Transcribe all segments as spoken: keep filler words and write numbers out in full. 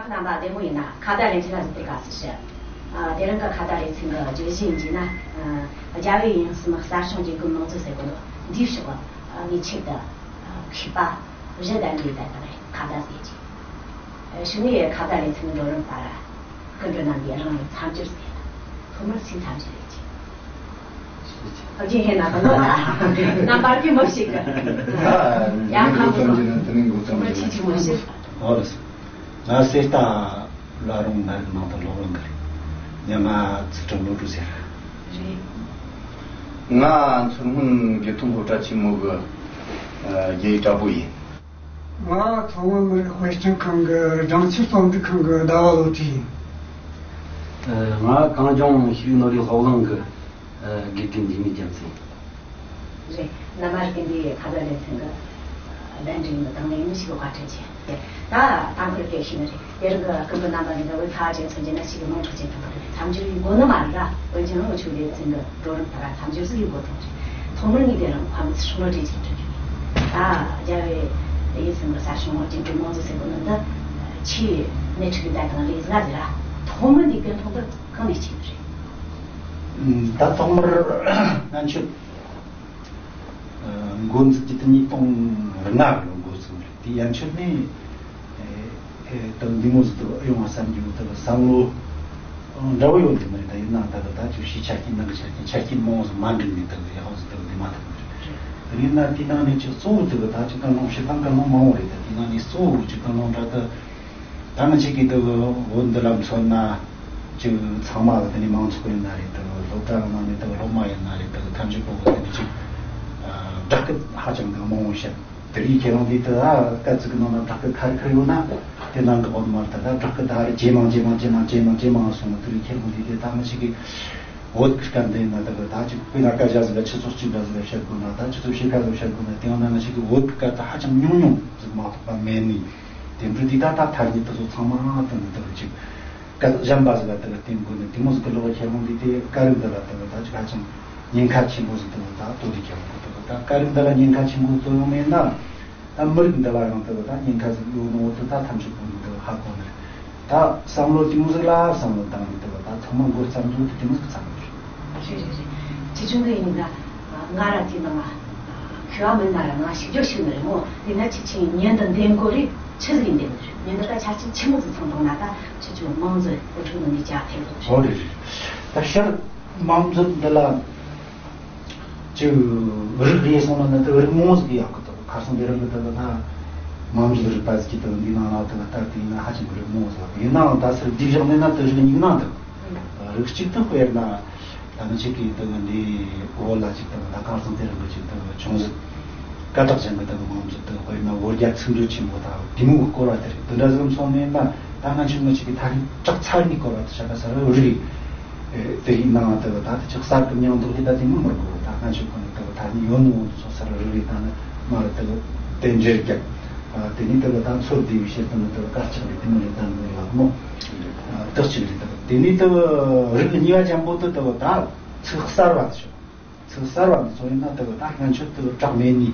རྣམ་པ་བདེ་མོ་ཡིན་ན་ཁ་བརྡ་ལེ་ཚན་ལ་གཟིགས་དེ་ག་ཟེར་ཞུ། ཨ། དེ་རིང་གི་ཁ་བརྡ་ལེ་ཚན་གྱི་བརྗོད་གཞི་ཡིན་གྱི་ན། ཨ། རྒྱལ་བའི་ཡུམ་གསུམ་གསར་བྱུང་རྒྱན་གོས་མང་གཙོ་ཟེར་གོ་ནོ་འདིའི་ཕྱོགས་ངས་ཆེད་དུ་མཁས་པ་བཞི་གདན་འདྲེན་དང་ཁ་བརྡ་ཟེར་གྱི། ཨ། ཞུ་ནས་ཁ་བརྡ་ལེ་ཚན་འགྲོ་རིམ་ལྟར་སྐུ་མགྲོན་རྣམ་པས་རང་ལ་མཚམས་སྦྱོར་ཟེར། ཐོག་མར་སུས་མཚམས་སྦྱོར་ཡོད་ཀྱི། ཨ། རྒྱུན་ཧེ་ན་དང་ལོ་ད་རྣམ་པར་གྱི་མི་ཞིག་གི། ཡང་ཁམས་སུ་ཐོག་མར་ཁྱེད་ཀྱི་མི་ཞིག། ཨོ་ལགས། ང་གསེར་རྟ་བླ་རུང་ནགས་རི་ནང་དུ་སློབ་གླིང་གི་རེད། ང་ཚུལ་ཁྲིམས་བློ་གྲོས་ཟེར། རེད། ང་མཚོ་སྔོན་དགེ་ཐོན་སློབ་གྲྭ་ཆེན་མོ་གི་རྒྱ་ཡིག་གྲྭ་པོ་ཡིན། ང་མཚོ་སྔོན་མི་རིགས་དཔེ་སྐྲུན་ཁང་གི་སྦྲང་ཆར་རྩོམ་སྒྲིག་ཁང་གི་ཟླ་བ་བློ་གྲོས་ཡིན། ང་གངས་ལྗོངས་ཤེས་རིག་ནོར་གླིང་སློབ་གླིང་གི་དགེ་རྒན་འཇིགས་མེད་རྒྱལ་མཚན་ཡིན། རེད། རྣམ་པ་རིག་གི་འདི་ཁ་བརྡ་ལེ་ཚན་གྱི་གདན་འདྲེན་ཡིན་པ་དང་ལེན་ཞིག་བཀའ་དྲིན་ཆེ། ད་ད་ཁུར་སྐད་ཤེས་ནི་རེད། དེ་རིང་གི་སྐུ་མགྲོན་རྣམ་པ་ནི་འདི་བའི་ཚ་ཅན་མཚོན་རྒྱུ་ན་ཞིག་གི་མང་དྲགས་ཅན་དང་མཚམས་སྦྱོར་ཡིན་དགོས་ནི་མ་རེད་ལ། འོན་ཀྱང་འུ་ཆོའི་ལེ་ཚན་གྱི་འགྲོ་རིམ་ལྟར་མཚམས་སྦྱོར་ཟིག་ཡིན་དགོས་དང་རེད། ཐོག་མར་ངས་དེ་རིང་ཁོ་མོ་ཚོ་ཧྲུང་ལོ་གྲོས་ཆེན་དྲི་རྒྱུ་ཡིན། ད་རྒྱལ་བའི་ཡུམ་གསུམ་གྱི་གསར་བྱུང་རྒྱན་གོས་མང་གཙོ་ཟེར་གོ་ནི་འདི་ཆེས་སྣེ་ཁྲིད་ཀྱི་བསྡད་དང་ལས་ང་ཟེར་ར། ཐོག་མར་འདི་བསྟན་ཐོག་འདི་གང་ནས་སྐྱེས་ནི་རེད། ད་ཐོག་མར་ང་ཚོ་འགོ་འཛུགས་ཀྱི་དེ་ཉིས་སྟོང་ལྔ་ལོ་འགོ་ཚུགས་རེད། དེ་ཡན་ཆོད་ནས་དང་འདི་མོ་ཟིག་ཏུ་ཨེ་ཡོང་བ་བསམ་རྒྱུ་དེ་བསམ་བློ་འདྲ་བོ་ཡོད་འདུག་མ་རེད། ད་ཡིན་ནའང་ད་ད་ད་ཅིག་ཕྱིའི་ཆ་རྐྱེན་ནང་གི་ཆ་རྐྱེན་ཆ་རྐྱེན་མང་བོ་ཟིག་མ་འགྲིག་ནས་ད་ཡག་པོ་ཟིག་ད་འདི་མ་ཐུབ་ནི་རེད། ཡིན་ན་དེ་ནང་ནས་ཅིག་གཙོ་བོ་དེ་གི་ད་ཅིག་ཀུན་སློང་སྤྱིར་བཏང་ཀུན་སློང་མང་བོ་རེད། ད་དེ་ནང་ནས་གཙོ་བོ་ཅིག་ཀུན་སློང་འདྲ་ད། ད་ང་ཅིག་གིས་དེ་བོད་འདི་ལ་མཚོན་ན་ཅིག་ཚང་མ་གི་དེ་ནས་མང་ཚོགས་ཡིན་ན་རེད། དེ་སློབ་གྲྭ་གི་ནང་ནས་དེ་སློབ་མ་ཡིན་ན་རེད། དེ་ཐམས་ཅད་པོ་གི་དེ་ནས་ཅིག་བསྒྲགས་སྐད་ཧ་ཅང་གི་མང་བོ་བཤད། དེ་རིང་ཁྱེད་རང་གིས་དེ་ཨ་སྐད་ཅིག་གི་ནང་ན་བསྒྲགས་སྐད་ཁ་རི་ཁ་རི་ཡོད་ན་དེ་ནང་གི་བོད་མར་ད་ད་བསྒྲགས་སྐད་ད་རེ་ཇེ་མང་ཇེ་མང་ཇེ་མང་ཇེ་མང་ཇེ་མང་སོང་ནས། དེ་རིང་ཁྱེད་རང་གིས་དེ་ད་ང་ཅིག་གིས་བོད་ཀྱི་སྐད་འདི་ཡིན་ན་དེ་གི་ད་ཅིག་དཔེར་ན་སྐད་ཆ་ཟིག་ལ་ཆུ་ཚོད་གཅིག་འདྲ་ཟིག་ལ་བཤད་དགོས་ན། ད་ཆུ་ཚོད་ཕྱེད་ཀ་ཟིག་བཤད་དགོས་ན། དེ་ཡང་ན་ང་ཅིག་གིས་བོད་ཀྱི་སྐད་ད་ཧ་ཅང་ཉུང་ཉུང་ཟིག་མ་གཏོགས་པ་མེད་ནི། དེ་འདྲ་དེ་ད་ད་ཐ་སྙད་དེ་ཚོ་ཚང་མ་དེ་འདི་དག་ཅིག་སྐད་གཞན་པ་ཟིག་ལ་དེ་ག་བསྟན་དགོས་ནི་དེ་མོ་ཟིག་གི་ལོག་ཁྱེད་རང་འདི་དེ་སྐད་རིགས་འདི་ལ་དེ་ག་ད་ཅིག་ཧ་ཅང་ཉེན་ཁ་ཆེན་པོ་ཟིག་དེ་ག་ད་དོ་དེ་ཁྱེད་རང་གི་དེ་ག་ད་སྐད་རིགས་འདི་ལ་ཉེན་ཁ་ཆེན་པོ་དོ་ཡོང་མེད་ན། ད་མི་རིགས་འདི་ལ་ཡང་དེ་ག་ད་ཉེན་ཁ་ཟིག་ཡོད་ནོ་དེ་ད་ཐམས་ཅད་པོ་འདི་དེ་ག་ཧ་གོ་ནི་རེད། ད་བསམ་བློ་དེ་མོ་ཟིག་ལ་བསམ་བློ་བཏང་ནས་དེ་ག་ད་ཚང་མ་འགོ་བརྩམས་ཚུལ་དེ་དེ་མོ་ཟིག་བརྩམས་ཡོད་རེད། རེད་རེད་རེད། ཅི་བྱུང་གི་ཡིན་ན་ང་ར་དེ་ནང་ལ་མཁས་པ་མིན་ན་ར་ང་ཞིབ་འཇུག་ཞུ་ནི་རེད་མོ། དེ་ན་ཆི་ཆི་ཉན་དུ་འདེམ་དགོས་རེད། ཆི་ཟིག་འདེམ་ནི་རེད། ཉན་དུ་ད་ཆ་རྐྱེན་ཆི་མོ་ཟིག་ཚང་བཏང་ན་ད་ཆི་ཆི་མང་ཟིག་བུ་ཕྲུག་ནང་ནས་བྱ་ཐེབས་ལོ། ཨོ་རེད་རེད། ད་ཤར་མང་ཚོགས་འདི་ལ་ཅིག་རིགས་རེ་སོང་ན་ནི་དེ་རིགས་མང་ཟིག་ཡག་གི་འདུག་ཁ་སང་དེ་རིང་གི་དེ་གི་ད་མང་ཚོགས་རིག་པ་ཟིག་གི་དེ་འདི་ནང་ལ་དེ་གི་ལྟར་དེ་ཡིན་ན་ཧ་ཅང་གི་རིགས་མང་ཟིག་ཡིན་ནའང་ད་སར་སྡེབ་བཞག་ནས་ན་དེ་རིགས་ཉུང་ན་འདུག་རིགས་གཅིག་ཏུ་དཔེར་ན་ད་ནི་ཅིག་གི་དེ་གི་འདི་བོད་ལ་ཅིག་དེ་གི་ད་ཁ་སང་དེ་རིང་གི་ཅིག་དེ་གི་ཆུང་ཟིག་སྐད་གྲགས་ཅན་གི་དེ་གི་མང་ཚོགས་དེ་དཔེར་ན་བོད་རྒྱ་ཚིག་འབྲུ་ཆེན་པོ་དང་དེ་མོ་གི་སྐོར་བ་དེ་རིགས་དེ་འདྲ་ཟིག་མཚོན་ནས་ན། ད་ང་ཆུང་ངུ་ཅིག་གི་ཐ་སྙད་གྲགས་ཚར་ནི་སྐོར་བ་དེ་བཤད་པ་ས་རུ་རིགས་དེ་རིགས་ནང་དུ་ད་དེ་ཅིག་གསར་དུ་མྱང་འདུག་དེ་ད་དེ་མི་མི་དགོས། ད་ང་ཆོས་ཁོ་ནས་དུ་ཐ་སྙད་ཡོད་ནོ་འོང་དུ་སོ་སར་རི་རི་ད་ནི་མ་རུ་དུ་དེ་འདྲེར་རྒྱབ། དེ་ནས་དུ་ད་ཚོད་བདེ་བའི་ཕྱིར་དུ་ནི་དུ་དཀར་ཆག་རེད། དེ་མི་རེད། ད་མི་ཡག་མོ་དག་ཅིག་རེད། དུ་དེ་ནས་དུ་རིགས་གཉིས་པ་ཅན་པོ་དུ་དུ་ད་ཚིག་གསར་བ་དུ་ཚིག་གསར་བ་འདི་ཚོ་ཡིན་ན་དེ་གི་ད་སྔོན་ཆད་དེ་གི་གྲགས་མེད་ནི།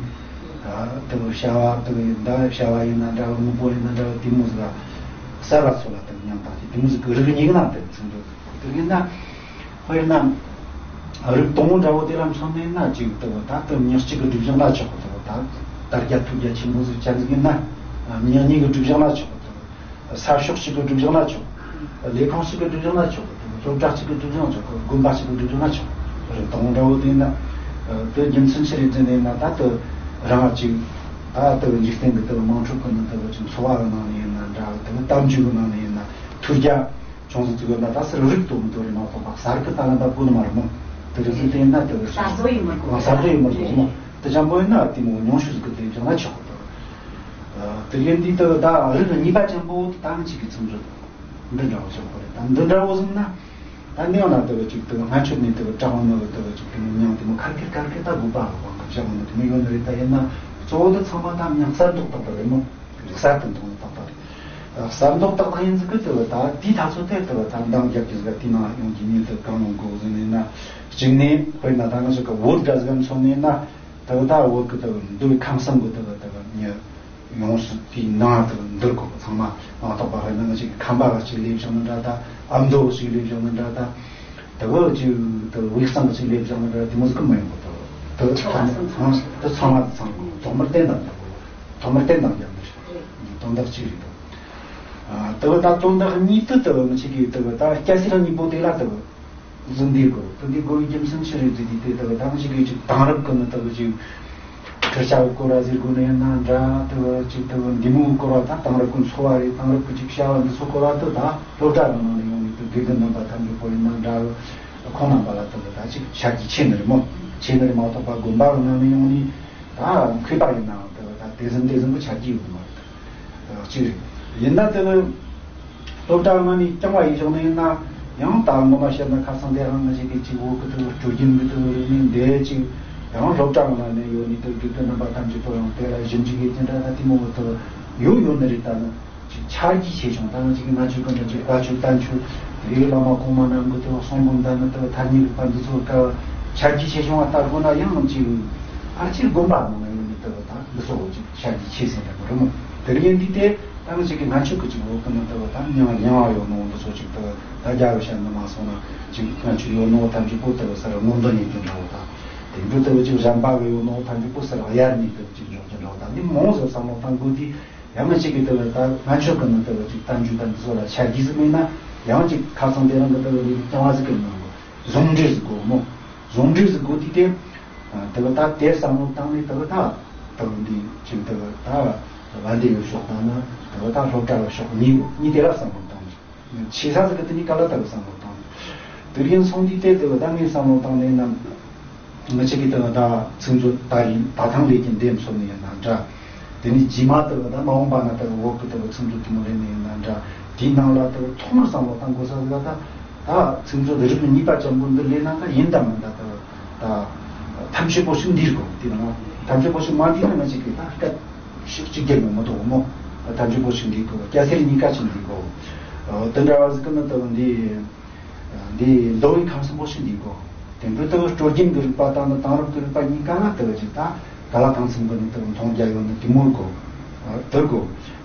ད་དེ་གི་བྱ་བ་དེ་གི་ཡིན་ད་བྱ་བ་ཡིན་ན་འདྲ་བ། དངོས་པོ་ཡིན་ན་འདྲ་བ། དེ་མོ་ཟིག་གསར་བ་ཚོ་ལ་དེ་གི་ཉམས་ཐག་ཅིག་དེ་མོ་ཟིག་གི་རིགས་གཉིས་ཀྱི་ནང་དེ་གི་ཚིག་འདི་དེ་གི་ཡིན་ན། དཔེར་ན་རིགས་དང་པོ་འདྲ་བོ་དེ་ལ་མཚོན་ནས་ན་ཅིག་དེ་གི་ད་དེ་མྱི་གཅིག་གི་སྒྲིབ་སྦྱང་ན་ཆོག་གི། དེ་གི་ད་དར་རྒྱས་ཐོས་རྒྱས་ཆེན་པོ་ཟིག་ཅན་ཟིག་ཡིན་ན་མྱི་གཉིས་ཀྱི་སྒྲིབ་སྦྱང་ན་ཆོག་གི། དེ་གི་ས་ཕྱོགས་གཅིག་གི་སྒྲིབ་སྦྱང་ན་ཆོག་ལས་ཁུངས་གཅིག་གི་སྒྲིབ་སྦྱང་ན་ཆོག་སློབ་གྲྭ་གཅིག་གི་སྒྲིབ་སྦྱང་ཆོག་དགོན་པ་གཅིག་གི་སྒྲིབ་སྦྱང་ན་ཆོག་རེད། དང་འདྲ་བོ་དེ་ཡིན་ན། དེ་རྒྱུ་མཚན་ཆི་རེད་ཟེར་ནས་ན། ད་དེ་རང་ཅིག་ད་དེ་འཇིག་རྟེན་གྱི་དེ་དམངས་ཁྲོད་ཀྱི་ནང་དེ་ཅིག་འཚོ་བ་གི་ནང་ནས་ཡིན་ན་འདྲ། དེ་གཏམ་རྒྱུད་གི་ནང་ནས་ཡིན་ན། ཐོས་རྒྱ་ཆུང་ཟིག་ཅིག་ཡོད་ན་ད་སར་རིགས་དོ་མི་དོ་རེད་མ་གཏོགས་པ་གསར་གི་ད་ལ་ད་གོ་ནི་མ་རེད་མོ། དེ་རིགས་ཟིག་དེ་ཡིན་ན་དེ་གསར་བཟོ་ཡིན་མི་དགོས། གསར་བཟོ་ཡིན་མི་དགོས་མོ། དེ་ཅན་པོ་ཡིན་ན་དེ་མོ་ཉུང་ཤོས་ཟིག་གི་དེ་སྦྱང་ན་ཆོག་གི། དེ་དེ་ཡིན་དུས་དེ་ད་རིགས་གཉིས་པ་ཅན་པོ་དེ་ད་ང་ཅིག་གི་ཚིག་འབྲུ་འདི་འདྲ་བོ་ཞིག་གོ་རེད། ད་འདི་འདྲ་བོ་ཟིན་ན་ད་ནི་ཡང་ན་དེ་ཅིག་དེ་སྔ་ཆོད་ནས་དེ་གྲགས་འོང་ནོ་གི་དེ་ཅིག་དེ་མོ་མྱང་དེ་མོ་ཁར་ཁེར་ཁར་ཁེར་ད་དགོས་པ་གི་དབང་གི་བཞག་འོང་ནོ་དེ་མོ་ཡོད་ནི་རེད། ད་ཡིན་ན་གཙོ་བོ་དེ་ཚང་མ་ད་མྱང་གསར་མདོག་ཏག་ཏག་རེད་མོ། གསར་དུ་འདོན་ཏག་ཏག་རེད། གསར་མདོག་ཏག་ཏག་ཡིན་ཟིག་གི་དེ་ད་དེའི་ཐ་ཚོད་དེ་དེ་ད་འདང་རྒྱབ་ཀྱི་ཟིག་དེའི་ནང་ཡོང་གི་མྱི་དེ་གང་ཡོང་གོ་ཟིན་ནས་ན། གཅིག་ནས་དཔེར་ན་ད་ང་ཚོ་གི་བོད་འདྲ་ཟིག་མཚོན་ནས་ན། དེ་ད་བོད་གི་དེ་འདུལ་བའི་ཁམས་གསུམ་གི་དེ་དེ་མྱི། ཡོངས་སུ་དེའི་ནང་དུ་འདུལ་དགོས་པ། ཚང་མ་མ་གཏོགས་པ་རེད་ན། ང་ཅིག་ཁམས་པ་གི་ཅིག་ལས་བཞག་ནི་འདྲ་ད། ཨ་མདོ་གི་ཅིག་ལས་བཞག་ནི་འདྲ་ད། དེ་བོ་ཅིག་དེ་དབུས་གཙང་གི་ཅིག་ལས་བཞག་ནི་འདྲ་དེ་མོ་ཟིག་གི་མི་ཡོང་གི། དེ་དེ་ཚང་མ་དེ་ཚང་མ་དེ་ཚང་དགོས། ཐོག་མར་བསྟན་དང་འཇོག་དགོས། ཐོག་མར་བསྟན་དང་འཇོག་ནི་རེད། དོན་དག་གཅིག་རེད་དོ། ཨ། དེ་བོ་ད་དོན་དག་གཉིས་དེ་དེ་བོ་ང་ཅིག་གི་དེ་བོ་ད་སྐྱ་སེར་གཉིས་པོ་དེ་ལ་དེ་བོ། འཛིན་དུས་གོ། དེ་འདི་གོ་བའི་རྒྱུ་མཚན་ཅི་རེད་ཟེར་དུས། དེ་ལྟ་བུ་དང་ཞིག་གི་ཅིག་དེང་རབས་ཀྱི་ནི་ལྟ་བུ་ཅིག་ཁྲིད་བྱ་བའི་སྐོར་ར་ཟེར་དགོས་ནི་ཡིན་ན་འདྲ། ལྟ་བུ་ཅིག་ལྟ་བུ་འདི་མོའི་སྐོར་བ་དང་། དེང་རབས་ཀྱི་འཚོ་བ་རེད། དེང་རབས་ཀྱི་ཅིག་བྱ་བ་འདི་ཚོ་སྐོར་བ་དེ་ད་སློབ་གྲྭ་གི་ནང་ནས་ཡོང་ནས་དེ་དགེ་རྒན་རྣམ་པ་ཐམས་ཅད་པོ་ཡིན་ན་འདྲ། ཁོང་རྣམ་པ་ལ་ལྟ་བུ་ད་ཅིག་ཆ་རྒྱུས་ཆེ་ནི་རེད་མོ། ཆེ་ནི་རེད་མ་གཏོགས་པ་དགོན་པ་གི་ནང་ནས་ཡོང་ནས་ད་མཁས་པ་ཡིན་ནའང་ལྟ་བུ་ད་དེ་ཟིན་དེ་ཟིན་གྱི་ཆ་རྒྱུས་ཡོད་མ་རེད། གཅིག་རེད། ཡིན་ན་དེ་ནི་སློབ་གྲྭ་ནང་ནས་རྐྱང་བ་ཡིན་བཞག་ནི་ཡིན་ན་ཡང་། ད་ངོ་མ་བཤད་ན་ཁ་སང་དེ་རང་ང་ཞིག་གིས་ཅིག་འོག་གི་དེ་སྲོལ་རྒྱུན་གྱི་དེ་རིག་གནས་འདི་ཅིག་ཡང་སློབ་གྲྭ་ནང་ནས་ཡོད་ནི་དེ་དགེ་རྒན་རྣམ་པ་ཐམས་ཅད་པོ་ཡང་དེ་ལ་ཞིབ་འཇུག་གི་དེ་འདྲ་ད་དེ་མོ་དེ་ཡོད་ཡོད་ནི་རེད། ད་ནི་ཅིག་ཆ་རྒྱུས་ཆེ་ཆུང་། ད་ང་ཅིག་གི་ང་ཆོས་ཀྱི་འདྲ་ཅིག་བཀའ་ཆོས་བསྟན་བཅོས་དེ་བླ་མ་གོང་མ་རྣམས་ཀྱི་དེ་གསུང་འབུམ་ད་ནི་དེ་ཐ་སྙད་རིག་པ་འདི་ཚོ་ཀ་ཆ་རྒྱུས་ཆེ་ཆུང་བ་ལྟ་དགོས་ན་ཡང་ཅིག་ཕལ་ཆེར་དགོན་པ་ནང་ན་ཡོད་ནི་དེ་ད་འདི་ཚོ་ཅིག་ཆ་རྒྱུས་ཆེ་ཟེར་འདྲ་པོ་རེད་མོ། དེ་རིགས་ཡིན་དུས་དེ། ད་ང་ཅིག་གི་ང་ཆོས་ཀྱི་ཅིག་འོག་གི་ནང་དུ་བ་ད་མྱང་མྱང་བ་ཡོད་ནོ་འདི་ཚོ་ཅིག་དུ་ད་རྒྱ་བོད་ཤ་ནི་མ་སོང་ན་ཅིག་ང་ཆོས་ཡོད་ནོ་ཐམས་ཅད་པོ་དུ་སར་སྔོན་འདོན་ཡིན་གྱི་འདྲ་བོ་དང་། དེ་འདྲ་དུ་ཅིག་གཞན་པ་གི་ཡོད་ནོ་ཐམས་ཅད་པོ་སར་གཡར་ནས་དུ་ཅིག་འཇོག་གི་འདྲ་བོ་དང་། འདི་མང་ཟེར་བསམ་བློ་བཏང་དགོས་དུས། ཡང་ང་ཅིག་གི་དུ་ད་ང་ཆོས་ཀྱི་ནང་དུ་ཅིག་གཏམ་རྒྱུད་དང་འདི་ཚོ་ལ་ཆ་རྒྱུས་ཟིག་མེད་ན། ཡང་ཅིག་ཁ་སང་དེ་རིང་གི་དུ་རིག་རྐྱང་བ་ཟིག་གི་ནང་གི་ཟུང་འབྲེལ་ཟིག་དགོས་མོ། ཟུང་འབྲེལ་ཟིག་དགོས་དུས་དེ། དེ་གི་ད་དེར་བསམ་བློ་བཏང་ནས་དེ་གི་ད་དེ་གི་འདི་ཅིག་དེ་གི་ད་བན་དེ་ཡོད་ཕྱོགས་དང་ན་དེ་གི་ད་སློབ་གྲྭ་ཡོད་ཕྱོགས་གཉིས་གཉིས་དེ་ལ་བསམ་བློ་བཏང་ནས་ཆེ་ས་ཟིག་གི་དེ་གཉིས་ཀ་ལ་དེ་གི་བསམ་བློ་བཏང་ནས། དེ་རིང་སོང་དུས་དེ་དེ་གི་ད་ངས་བསམ་བློ་བཏང་ནས་ན། ང་ཅག་གི་དེ་གི་ད་ཚིག་མཛོད་ད་རིང་ད་ཐེངས་ལས་ཀྱི་འདེམས་སོང་ནས་ཡིན་ན་འདྲ། དེ་ནས་རྗེས་མ་དེ་གི་ད་མ་འོངས་པ་ན་དེ་གི་འོག་གི་དེ་གི་ཚིག་མཛོད་དེ་མོ་ལས་ནས་ཡིན་ན་འདྲ། དེའི་ནང་ལ་དེ་གི་ཐོག་མར་བསམ་བློ་བཏང་དགོས་ས་ཟིག་ལ་ད། ད་ཚིག་མཛོད་རིགས་གཉིས་པ་ཅན་པོ་འདི་ལས་ན་ད་ཡིན་དང་མིན་ད་ད་ད་ཐམས་ཅད་པོ་ཞིག་འདིར་གོ། དེ་ན་ཐམས་ཅད་པོ་ཞིག་མ་འདི་ན་ང་ཅིག་གིས་ད་སྐད་ཞིག་གཅིག་རྒྱབ་ནས་མི་འདུག་མོ། ཐམས་ཅད་པོ་ཞིག་འདིར་གོ། སྐྱ་སེར་གཉིས་ཀ་ཞིག་འདིར་གོ། དེ་འདྲ་བ་ཟིག་གི་ནི་ད་འདི་འདི་མདོ་དབུས་ཁམས་གསུམ་པོ་ཞིག་འདིར་གོ། དེ་འདྲ་ད་སྲོལ་རྒྱུན་གྱི་རིག་པ་དང་ནི་དེང་རབས་ཀྱི་རིག་པ་གཉིས་ཀ་ལ་ད་ཅིག་ད་ག་ལ་གང་འཚམ་གི་ནི་ད་མཐོང་རྒྱ་ཡོད་ནི་དེ་མོར་གོ། དེར་གོ།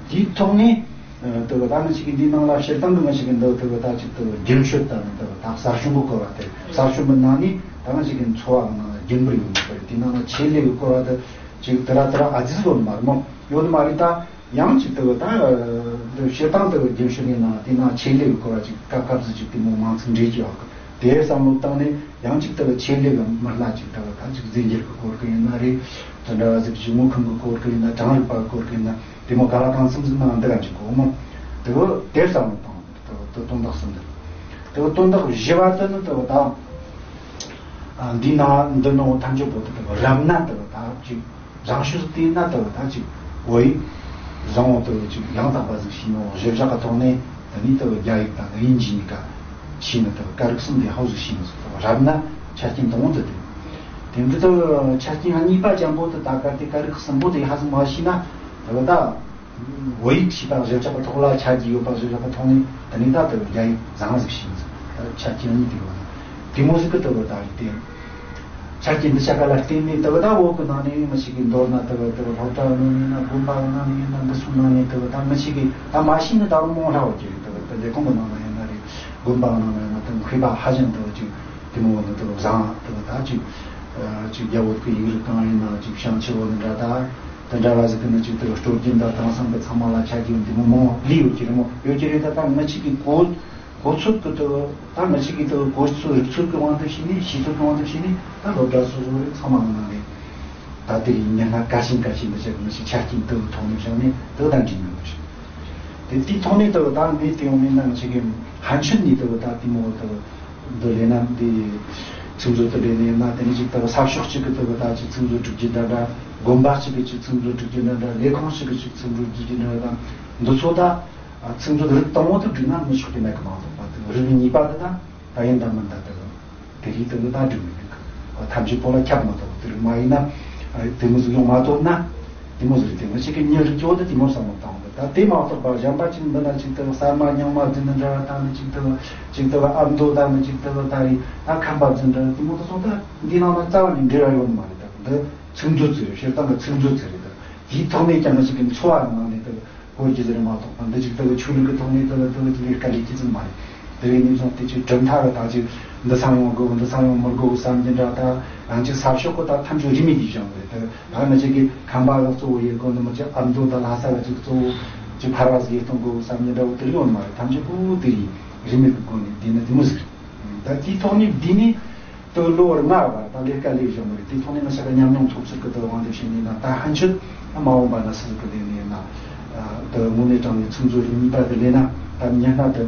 དེའི་ཐོག་ནས། ཨ། དེ་བ་ད་ང་ཅིག་གི་འདི་ནང་ལ་སྤྱིར་བཏང་གི་ང་ཅིག་གི་འདི་དེ་བ་ད་ཅིག་དེ་བ་རྒྱུན་སྲོལ་དང་ནི་དེ་བ་ད་གསར་བྱུང་གི་སྐོར་བ་དེ། གསར་བྱུང་གི་ནང་ནས་ད་ང་ཅིག་གི་འཚོ་བ་གི་ནང་ལ་རྒྱུན་པར་ཡོང་གི་སྐོར་རེད། དེ་ནང་ལ་ཆེད་ལས་གི་སྐོར་བ་དེ་ཅིག་དེ་ར་དེ་ར་ཨ་ཙི་ཡོད་ནི་མ་རེད་མོ། ཡོད་ནི་མ་རེད། ད་ཡང་ཅིག་དེ་བ་ད་འདི་སྤྱིར་བཏང་དེ་བ་རྒྱུན་སྲོལ་གི་ནང་དེ་ནང་ཆེད་ལས་གི་སྐོར་བ་ཅིག་སྐབས་སྐབས་སུ་ཅིག་དེ་མོ་མང་ཙམ་འདྲེས་ཀྱི་ཡོད་གི། དེའི་བསམ་བློ་བཏང་ནས་ཡང་ཅིག་དེ་བ་ཆེད་ལས་གི་མི་སྣ་ཅིག་དེ་བ་ད་ཅིག་རྫས་འགྱུར་གི་སྐོར་གི་ཡིན་ན་རེད། དེ་འདྲ་བ་ཟིག་ཅིག་དངོས་ཁམས་གི་སྐོར་གི་ཡིན་ན། གྲངས་རིག་པ་གི་སྐོར་གི་ཡིན་ན། དེ་མོ་ག་ལ་གང་འཚམ་ཟིག་ནང་འདི་ག་ཅིག་གོ་མོ། དེ་བོ་དེར་བསམ་བློ་བཏང་། དེ་བོ་དེ་དོན་དག་གསུམ་འདི། དེ་བོ་དོན་དག་བཞི་བ་དེ་ནི་དེ་བོ་ད། ཨ། འདི་ན་འདི་ནོ་ཐམས་ཅད་པོ་དེ་དེ་བོ་རབ་ན་དེ་བོ་ད་ཅིག་རང་ཤུགས་བསྟན་ན་དེ་བོ་ད་ཅིག་བོད་ཡིག་བཟང་བོ་དེ་བོ་ཅིག་ཡང་དག་པ་ཟིག་ཤེས་ནོ། གཞི་བཞག་གི་ཐོག་ནས་དེ་ནི་དེ་བོ་རྒྱ་ཡིག་དང་དབྱིན་ཇི་གཉིས་ཀ་ཤེས་ནི། དེ་བོ་སྐད་རིགས་གསུམ་དེ་ཧ་གོ་ཟིག་ཤེས་ནི་ཟིག། དེ་བོ་རབ་ན་ཆ་རྐྱེན་དང་བོ་དེ་དེ། དེ་འདྲ་དེ་བོ་ཆ་རྐྱེན་གཉིས་པ་ཅན་པོ་དེ་ད་གལ་ཏེ་སྐད་རིགས་གསུམ་པོ་དེ་ཧ་ཟིག་མ་ཤེས་ན་དེ་བོ་ད། བོད་ཡིག་ཤེས་པ་གཞི་བཞག་གི་ཐོག་ལ་ཆ་རྒྱུས་ཡོད་པ་གཞི་བཞག་གི་ཐོག་ནས་དེ་ནས་ད་དེ་རྒྱ་ཡིག་བཟང་ཟིག་ཤེས་ཟིག། ད་ཆ་རྐྱེན་གཉིས་དེ་ཡོད་ན་དེ་མོ་ཟིག་གི་དེ་བོ་ད་རེད་དེ། ཆ་རྐྱེན་འདི་ཆ་ག་ལ་བརྟེན་ནས་དེ་བོ་ད་བོད་གི་ནང་ནས་མི་ཞིག་གིས་མདོར་ན་དེ་བོ་དེ་བོ་སློབ་གྲྭ་ནང་ནས་ཡིན་ན། དགོན་པ་ནང་ནས་ཡིན་ན། འདི་ཚོ་ནང་ནས་དེ་བོ་ད་མི་ཞིག་གིས་ད་མ་ཤེས་ནི་ད་རུང་མང་ཧྲ་བོ་གི་རེད། དེ་བོ་དེ་ལས་ཁུངས་གི་ནང་ན་ཡིན་ན་རེད། དགོན་པ་ནང་ན་ཡིན་ན། དེ་མཁས་པ་ཧ་ཅང་དེ་བོ་ཅིག་དེ་མོ་བོ་ནི་དེ་བོ་བཟང་། དེ་བོ་ད་ཅིག་ཅིག་རྒྱ་བོད་གི་ཡིག་རིགས་གང་ཡིན་ན་ཅིག་བྱང་ཆུབ་བོ་ནི་འདྲ་ད། དེ་འདྲ་བ་ཟིག་གི་ནི་ཅིག་དེ་སྲོལ་རྒྱུན་དང་དེང་སང་གི་ཚང་མ་ལ་ཆ་རྒྱུས་འདི་མོ་མང་ལས་ཡོད་ཀྱི་རེད་མོ། ཡོད་ཀྱི་རེད། ད་ད་ང་ཅིག་གི་གོ་གོ་ཚོད་གི་དེ་ད་ང་ཅིག་གི་དེ་གོ་ཚོད་རིག་ཚོད་གི་དབང་དུ་བྱས་ནས། ཤེས་ཚོད་གི་དབང་དུ་བྱས་ནས་ད་སློབ་གྲྭ་སོ་སོ་རེད། ཚང་མ་ནང་ནས་ད་དེ་རིང་ཉི་མ་ག་ཤིང་ག་ཤིང་འདི་ཆ་གི་ང་ཅིག་ཆ་རྐྱེན་དེ་ཐོག་ནས་བཞག་ནས་དེ་ད་འགྲིག་མི་འདུག་ཞིག། དེ་དེའི་ཐོག་ནས་དེ་ད་མེད་དེ་ཡོང་མིན་ན་ང་ཅིག་གི་ཕན་ཆད་ནས་དེ་ད་དེ་མོ་དེ། འདི་ལས་ན་འདི་ཚིག་མཛོད་དུ་ལས་ནས་ན། དེ་ནས་ཅིག་ལྟ་བུ་ས་ཕྱོགས་གཅིག་གི་ལྟ་བུ་ད་ཅིག་ཚིག་མཛོད་སྒྲིག་རྒྱུ་འདྲ་འདྲ། དགོན་པ་གཅིག་གི་ཅིག་ཚིག་མཛོད་སྒྲིག་རྒྱུ་འདྲ་འདྲ། ལས་ཁུངས་གཅིག་གི་ཅིག་ཚིག་མཛོད་སྒྲིག་རྒྱུ་འདྲ་འདྲ་དང་། འདི་ཚོ་ད་ཚིག་མཛོད་རིགས་དང་པོ་དེ་སྒྲིག་ན་མི་ཆོག་གི་མེད་གི་མ་གཏོགས་པ། དེ་རིགས་གཉིས་པ་དེ་ད་ད་ཡིན་ད་མིན་ད་དེ་དེ་རིགས་དེ་ད་སྒྲིག་མི་འདུག་གི། ཐམས་ཅད་པོ་ལ་ཁྱབ་མི་ཐུབ། དེ་རིགས་མ་ཡིན་ན་དེ་མོ་ཟིག་ཡོང་མ་ཐུབ་ན། དེ་མོ་ཟིག་རེད་དེ། ང་ཅིག་གི་མྱི་རིགས་སྐྱོ་དེ་དེ་མོ་བསམ་བློ་བཏང་གི། ད་དེ་མ་གཏོགས་པ་གཞན་པ་ཅིག་འདི་ན་ཅིག་ལྟ་བུ་གསར་མ་རྙིང་མ་འདི་ནི་འདྲ་བ་དང་ནི་ཅིག་ལྟ་བུ་ཅིག་ལྟ་བུ་ཨ་མདོ་དང་ནི་ཅིག་ལྟ་བུ་ད་རེད། ད་ཁམས་པ་འདི་འདྲ་དེ་མོ་དེ་ཚོ་ད་འདི་ནང་ན་རྩ་བ་ནས་འབྲེལ་བ་ཡོད་ནི་མ་རེད། ད་འདི་ཚིག་མཛོད་ཟེར་རེད། སྤྱིར་བཏང་གི་ཚིག་མཛོད་ཟེར་རེད། ད་ དེའི་ཐོག་ནས་ཀྱང་ཞིག་གི་འཚོ་བ་ནང་ནས་དེ་གོ་རྒྱུ་ཟེར་མ་གཏོགས་པ། འདི་ཅིག་དེ་ཆོས་ལུགས་ཀྱི་ཐོག་ནས་དེ་དེ་ལས་དཀའ་ལས་ཅི་ཙམ་མ་རེད། དེ་བས་ནས་བཟུང་སྟེ་ཅིག་གྲུབ་མཐའ་གི་ད་ཅིག་འདི་ཚང་ཡོང་དགོས། འདི་ཚང་ཡོང་མི་དགོས་བསམ་གྱི་འདྲ། ད་ཡང་ཅིག་གསར་ཤོག་གི་ད་ཐམས་ཅད་རིས་མེད་ཀྱིས་བཞེངས་པ་རེད། དེ་ད་ང་ཅག་གི་ཁམས་པ་ལ་གཙོ་བོ་ཡོད་དགོས། འདི་མི་ཅིག་ཨ་མདོ་དང་ལྷ་ས་ལ་ཅིག་གཙོ་བོ་ཅིག་ཕལ་བ་ཟིག་ཡོད་གཏོང་དགོས་བསམ་གྱི་འདྲ་བོ་དེ་ཡོད་མ་རེད། ཐམས་ཅད་པོ་དེ་ཡིན་རིས་མེད་ཀྱི་སྒོ་ནས་བསྡུས་ན་དེ་མོ་ཟིག་རེད། ད་དེའི་ཐོག་ནས་བསྡུས་ནས། དུ་ལོ་བར་ལྔ་བར་ད་ལས་ཀ་ལས་བཞག་མ་རེད། དེ་ཐོག་ནས་ང་ཞིག་གི་ཉམས་མྱོང་ཐོབ་ཚུལ་གི་དུ་དབང་དུ་བྱས་ནས་ན། ད་ཕན་ཆད་མ་འོངས་པ་ན་སུ་གི་ལས་ནས་ན། དུ་དངོས་གནས་དྲང་ནས་ཚིག་མཛོད་རིག་གཉིས་པ་གི་ལས་ན། ད་ཉན་ན་དུ་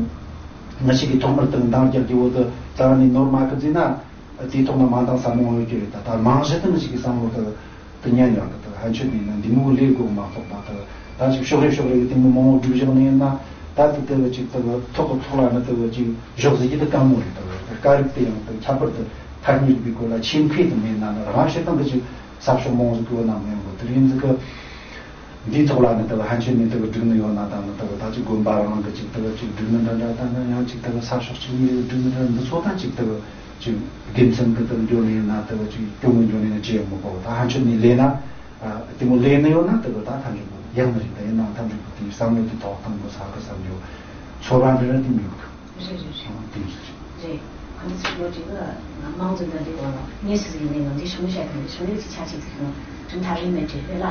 ང་ཞིག་གི་ཐོག་མར་དུ་འདང་རྒྱག་གི་འོ་དུ་རྩ་བ་ནས་ནོར་མ་གི་བརྩིས་ན། དེའི་ཐོག་ན་མ་འདང་ས་མང་བོ་ཡོད་ཀྱི་རེད། ད་ད་རྨང་གཞི་དུ་ང་ཞིག་གི་བསམ་བློ་དུ། དུ་ཉན་ཡང་གི་དུ་ཕན་ཆད་ནས་ན་འདི་མོ་ལས་དགོས་མ་གཏོགས་པ། དུ་ད་ཅིག་ཕྱོགས་རེ་ཕྱོགས་རེ་གི་དེ་མོ་མང་བོ་སྒྲུབ་བཞག་ནས་ཡིན་ན། ད་དུ་དེ་བས་ཅིག་དུ་ཐོག་གི་ཐོག་ལ་ནི་དུ་བས་ཅིག་བཞག་ཟིག་གི་དུ་དཀའ་མོ་རེད། དུ་བས་དུ་སྐབས་རིགས་དེ་ཡང་དུ་ཁྱད་པར་དུ་ཐ་སྙད་པའི་སྐོར་ལ་ཆེད་མཁས་དུ་མེད་ན་ནི་རང་བྱེད་སྟངས་གི་ཅིག་ཟབ་ཕྱོགས་མང་བོ་ཟིག་གི་འོ་ན་མེད་འགོ། དེ་རིང་ཟིག་གི་འདིའི་ཐོག་ལ་ནི་དུ་ཕན་ཆད་ནས་དུ་བསྒྲིགས་ནི་ཡོད་ན། ད་ནི་དུ་ད་ཅིག་དགོན་པ་རང་གི་ཅིག་དུ་ཅིག་བསྒྲིགས་ནི་འདྲ་འདྲ། ད་ནི་ཡང་ཅིག་དུ་ས་ཕྱོགས་གཅིག་གཉིས་རེ་བསྒྲིགས་ནི་འདྲ། འདི་ཚོ་ད་ཅིག་དུ་ཅིག་དགེ་མཚན་གི་དུ་འགྱོ་ནི་ཡིན་ན། དུ་ཅིག་སྐྱོ་མོ་འགྱོ་ནི་ཡིན་ན་ཅི་ཡང་མི་གོ། ད་ཕན་ཆད་ནས་ལས་ན་དེ་མོ་ལས་ནི་ཡོད་ན་དུ་ད་ཐམས་ཅད་པོ་ཡག་ནི་རེད། ད་ཡིན་ནའང་ཐམས་ཅད་པོ་དེའི་བསམ་བློ་དེ་ཐོག་བཏང་དགོས་ས་གི་བསམ་རྒྱུ་ཚོར་བ་འདྲ་འདྲ་དེ་མི་ཡོང་གི། རེད་རེད་རེད། དེ་མོ་ཟིག་རེད། རེད། ཁོང་ཚོ་ཚོ་ལོ་དྲུག་གི་མང་ཚོགས་འདི་འདྲའི་འོག་ལ་ངས་སུ་ཟིག་ཡིན་ནའི་ནང་འདི་ཤོང་བཤད་དང་ཤོང་ཡོད་ཀྱི་ཆ་ཆེ་ཟིག་ཡོང་གྲུབ་མཐའ་རིས་མེད་དྲི་བས་ལ་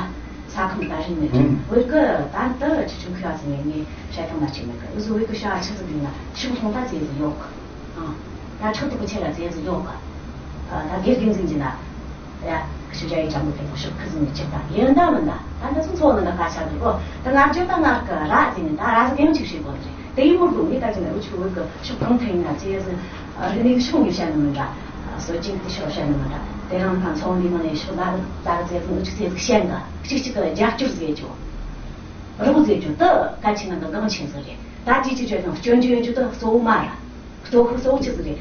ས་ཁམས་ད་རིས་མེད་དྲི་ཨང་། འོད་ཀི་ད་ལྟ་ཆུ་ཆུང་ཁུ་ཡ་ཟིག་ངས་ངས་བཤད་ཐང་མ་ཆེ་མེད་གི། འུ་ཟོ་འོད་ཀི་ཤ་ཆུ་ཟིག་ཡིན་ན་ཤུགས་ལྷུང་ད་ཙེ་ཟིག་ཡོད་གི། ཨང་། ད་ཁྲག་དུག་གི་ཆེ་ར་ཙེ་ཟིག་ཡོད་གི། ད་དགེ་རྒན་ཟིག་ཡིན་ན། ཡ། ཁྱོད་ཡ་ཡི་ཅང་མི་ཕེབས་གོ་ཤོག་ཁི་ཟིན་ནས་ཅིག་ད་ཡིན་ད་མིན་ད། ད་འདི་ཚོ་འཚོ་ནི་ད་སྐད་ཆ་རེད་གོ། ད་ང་རྒྱུ་ད་ང་གི་ར་ཟིན་ནས་ད་ར་ཟིག་ཡང་ཅིག་བྱེད་དགོས་རེད། དེ་ཡིན་མོ་དགོས་ངས་ད་ཅི་ན་འུ་ཆུ་བོད་གི་ཤོག་གང་ཐེངས་ན་ཙེ་ཟིན་རིག་གནས་ཤོག་ངས་བཤད་ནི་མིན་ད། སྲོལ་རྒྱུན་དེ་ཤོག་བཤད་ནི་མིན་ད། དེ་རང་ད་འཚོ་འདི་ནང་ནས་ཤོག་ལ་ད་གི་ཙེ་ཟིན་འུ་ཆུ་ཙེ་ཟིག་བཤད་ད་གཅིག་གཅིག་གི་རྒྱབ་སྐྱོར་ཟེར་རྒྱུ། རོགས་ཟེར་རྒྱུ་ད་གལ་ཆེ་ན་ད་གང་ཆེན་ཟིག་རེད། ད་དེ་ཅི་བྱོས་དང་སྐྱོན་བརྗོད་ཡོད་རྒྱུ་ད་གཙོ་བོ་མ་ར། གཙོ་བོ་གཙོ་བོ་ཆི་ཟིག་རེད།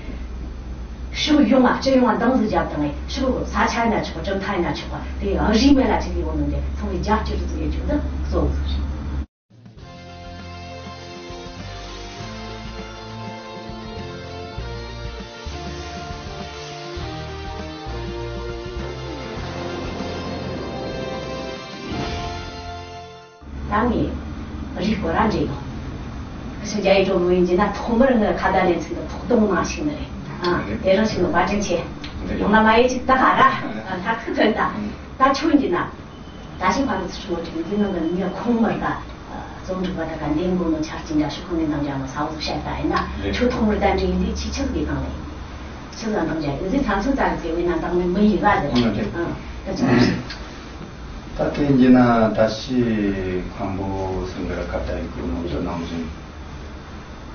ཕྱོགས་ཡོངས་ལ་སྤྱི་ཡོངས་ལ་འདང་ཟིག་རྒྱབ་དང་ངས་ཕྱོགས་ས་ཆ་ཡིན་ན་ཆོག་གྲུབ་མཐའ་ཡིན་ན་ཆོག་པ་དེ་ཡང་རིས་མེད་ལ་ཆི་གི་ཡོང་ནི་འདི་ཚང་མས་རྒྱབ་སྐྱོར་ཟིག་ཡོད་རྒྱུ་ད་གཙོ་བོ་ཟིག་རེད། ད་ངས་རིགས་པོ་ར་འདྲེ་ཡོང་། ཁ་ཤས་རྒྱ་ཡིག་སྒྲོམ་མོ་ཡིན་གྱི་ན་ཐོག་མར་ངའི་ཁ་བརྡ་ལེན་ཚིག་འདི་ཐོག་གཏོང་ནང་ཞིག་ནི་རེད། ཨ་དེ་རང་ཞིག་ནི་བཀའ་དྲིན་ཆེ། ཡང་ན་མ་ཡེ་ཅིག་ད་ག་ར་མཐར་ཐུག་ཐོན་ད། ད་ཁྱོད་ཡིན་གྱི་ན། ད་ཞིག་ཕ་གི་ཚུར་ངོ་དྲུག་འདི་ནང་གི་ངའི་ཁོང་མར་ད། རྩོམ་སྒྲིག་པ་ད་ག་འདེམས་དགོས་ནོ་ཆ་རྐྱེན་འདྲ་ཤོག་ཁོང་ནས་འདང་རྒྱག་ནོ་ས་འོག་བཤད་ད་ཡིན་ན་ཁྱོད་ཐོག་མར་ད་འདྲེ་ཡིན་དུས་ཆི་ཆི་གི་གང་ལས། ཆི་ལ་འདང་རྒྱག་ཡོད་དུས་ཚང་ཚང་ཙག་གི་ཟེར་བས་ན་འདང་ནི་མི་ཡིན་བ་ཟེར། ཨ་དེ་ཚོ། ད་དེ་ཡིན་ན་ད་ཤི་མཁན་པོ་སེང་གེ་ར་ཁ་ད་ཡི་གོ་ནོ་དུ་ནང་བཞིན།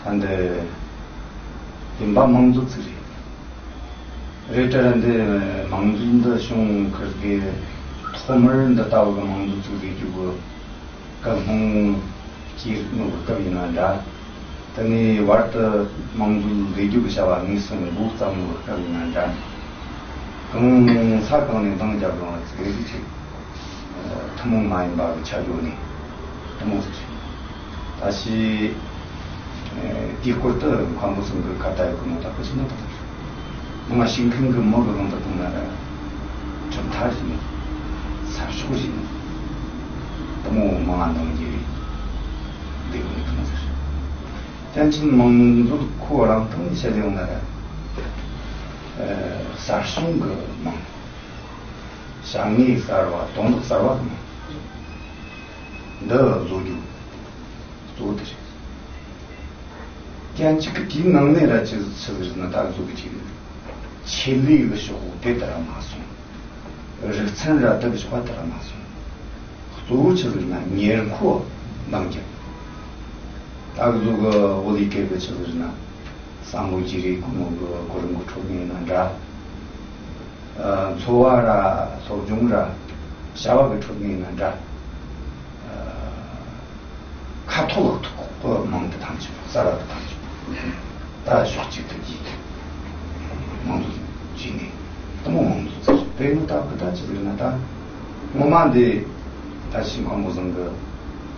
ད་འདི་ཡིན་པ་མང་ཚོགས་ཚིག་རེད། རེད་དྲ་འདི་མང་ཚོགས་འདི་བྱུང་ཁུར་གི་ཐོག་མར་འདི་ལྟ་བུ་གི་མང་ཚོགས་ཚིག་རེད་རྒྱུ་གི་སྐབས་སྔོན་གྱི་རིག་གནས་སྐབས་ཡིན་ན་འདྲ། དེ་ནས་བར་དུ་མང་ཚོགས་ལས་རྒྱུ་གི་བྱ་བ་དངོས་སུ་འགོ་བརྩམས་ནོ་སྐབས་ཡིན་ན་འདྲ། གང་ས་གང་ནས་འདང་རྒྱབ་རུང་ཚིག་རེ་ཟིག་ཆེ། ཐུན་མོང་མ་ཡིན་པ་གི་ཆ་འཇོག་ནས་དུ་མོ་ཟིག་རེད། ད་ཕྱིས་དེའི་སྐོར་དུ་མཁན་པོ་གསུམ་གི་ཁ་ཏ་ཡི་ཁུ་མོ་དག་གི་ཕྱི་ནང་དུ་མ་ཞིག་མཁན་གི་མི་གི་ལུང་དུ་བཏང་ན་ར་གྲུབ་མཐའ་བཞིན་ས་ཕྱོགས་བཞིན་དུ་མོ་མང་ང་འདང་རྒྱུ་རེད། འདི་གི་ནི་དུ་མོ་ཟིག་རེད། ཏན་ཅིན་མང་ཚོགས་ཁོ་རང་ཐང་ནས་བཤད་ཡོང་ན་ར་གསར་བྱུང་གི་མང་། བྱ་དངོས་གསར་བ་དོན་དག་གསར་བ་དང་འདི་བཟོ་རྒྱུ་གཙོ་བོ་དེ་རེད། ཀྱང་གཅིག་གི་དེའི་ནང་ནས་ར་ཅི་ཆི་ཟིག་ན་ད་བཟོ་གི་ཅིག་ཆེད་ལས་གི་ཕྱོགས་དེ་ལྟར་མ་སོང་། རིག་ཚན་ར་དེ་གི་ཕྱོགས་ལྟར་མ་སོང་། གཙོ་བོ་ཆི་ཟིག་ན་ཉེར་མཁོ་འདང་རྒྱབ། ད་བཟོ་གི་བོད་ཡིག་སྐད་གི་ཆི་ཟིག་ན་བསམ་བློ་བརྗེ་རེས་གོང་འོག་གི་གོ་རིམ་གི་ཁྲོད་ནས་ན་འདྲ། འཚོ་བ་ར་སློབ་སྦྱོང་ར་བྱ་བ་གི་ཁྲོད་ནས་ན་འདྲ། ཁ་ཐོག་ལག་ཐོག་གི་མང་དུ་ཐམས་ཅད་གསར་བ་དུ་ཐམས་ཅད་ད་ཕྱོགས་གཅིག་ཏུ་གྱིས་མང་དུ་བྱས་ནས་དུ་མོ་མང་དུ་བརྩི་ཞིང་དཔེ་ནི་ད་གི་ད་ཅི་ཟེར་ན་ད་ངོ་མ་འདི་ད་ཤི་མཁན་པོ་བཟང་གི་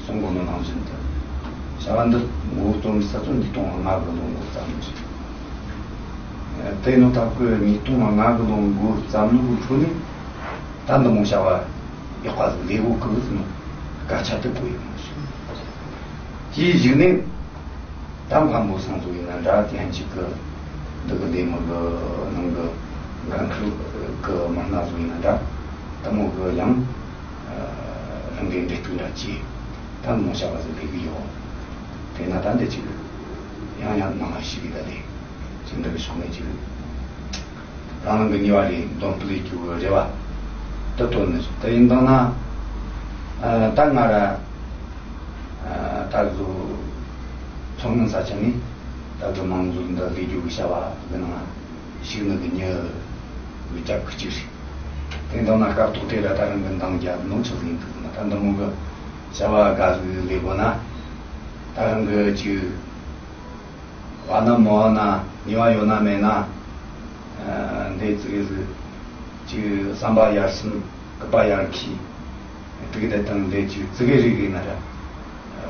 གསུང་གོ་ནོ་ནང་བཞིན་དུ་བྱ་བ་འདི་མགོ་རྩོམ་ས་ཚོ་ཉིས་སྟོང་ལྔ་གི་ལོ་འགོ་བརྩམས་ནས་བྱས། དེ་ནོ་ད་ཁོས་ཉིས་སྟོང་ལྔ་གི་ལོ་འགོ་བརྩམས་ནོ་གི་ཁྲོད་ནས་ད་འདི་མོ་བྱ་བ་ ཡག་པ་ཟིག་ལས་གོ་གི་ཟིན་སྐད་ཆ་དེ་གོ་ཡོད་མ་སོང་། དེའི་གཞུག་ནས་ད་མཁན་པོ་སང་ཟོ་ཡིན་ན་འདྲ། དེ་ཡང་གཅིག་གི་འདི་གི་ལས་མི་གི་ནང་གི་འགན་ཁུར་གི་མི་སྣ་ཟོ་ཡིན་ན་འདྲ། དེ་མོ་གི་ཡང་རང་གི་འབྲེལ་གཏུག་འདྲ་བྱས། ད་མོ་བྱ་བ་ཟིག་ལས་གི་ཡོད། དེ་ན་ད་འདི་གཅིག་ཡང་ཡང་ནང་ལ་ཞིག་གི་ད་ལས་ཅིག་འདི་གི་ཕྱོགས་ནས་ཅིག་རང་རང་གི་ནུས་པ་རེད། འདོན་སྤེལ་ལས་རྒྱུ་གི་རེ་བ་དུ་བཏོན་ནི་དེ་ཡིན་དང་ན། ད་ང་ར་ད་གཟོད་མཚོ་སྔོན་ས་ཆ་ནས་ད་གི་མང་གཙོ་འདི་ལས་རྒྱུ་གི་བྱ་བ་གི་ནང་ཞུགས་ནི་གི་མྱི་གི་རྒྱབ་གི་གཅིག་རེད། དེ་ཡིན་དང་ན་སྐབས་ཐོག་དེ་ར་ད་རང་གི་འདང་རྒྱབ་ནོ་ཆི་ཟིག་ཡིན་འདུག་ན། ད་འདི་མོ་གི་བྱ་བ་དགའ་ཟིག་ལས་དགོས་ན། ད་རང་གི་ཅིག་བ་ན་མ་བ་ན་ནུས་པ་ཡོད་ན་མེད་ན། འདི་ཙི་གེ་ཟིག་ཅིག་བསམ་པ་ཡར་སེམས་སྐུད་པ་ཡར་འཁྱེར། དེ་གི་དེ་དང་འདི་ཅིག་ཙི་གེ་རིག་གི་ན་ར་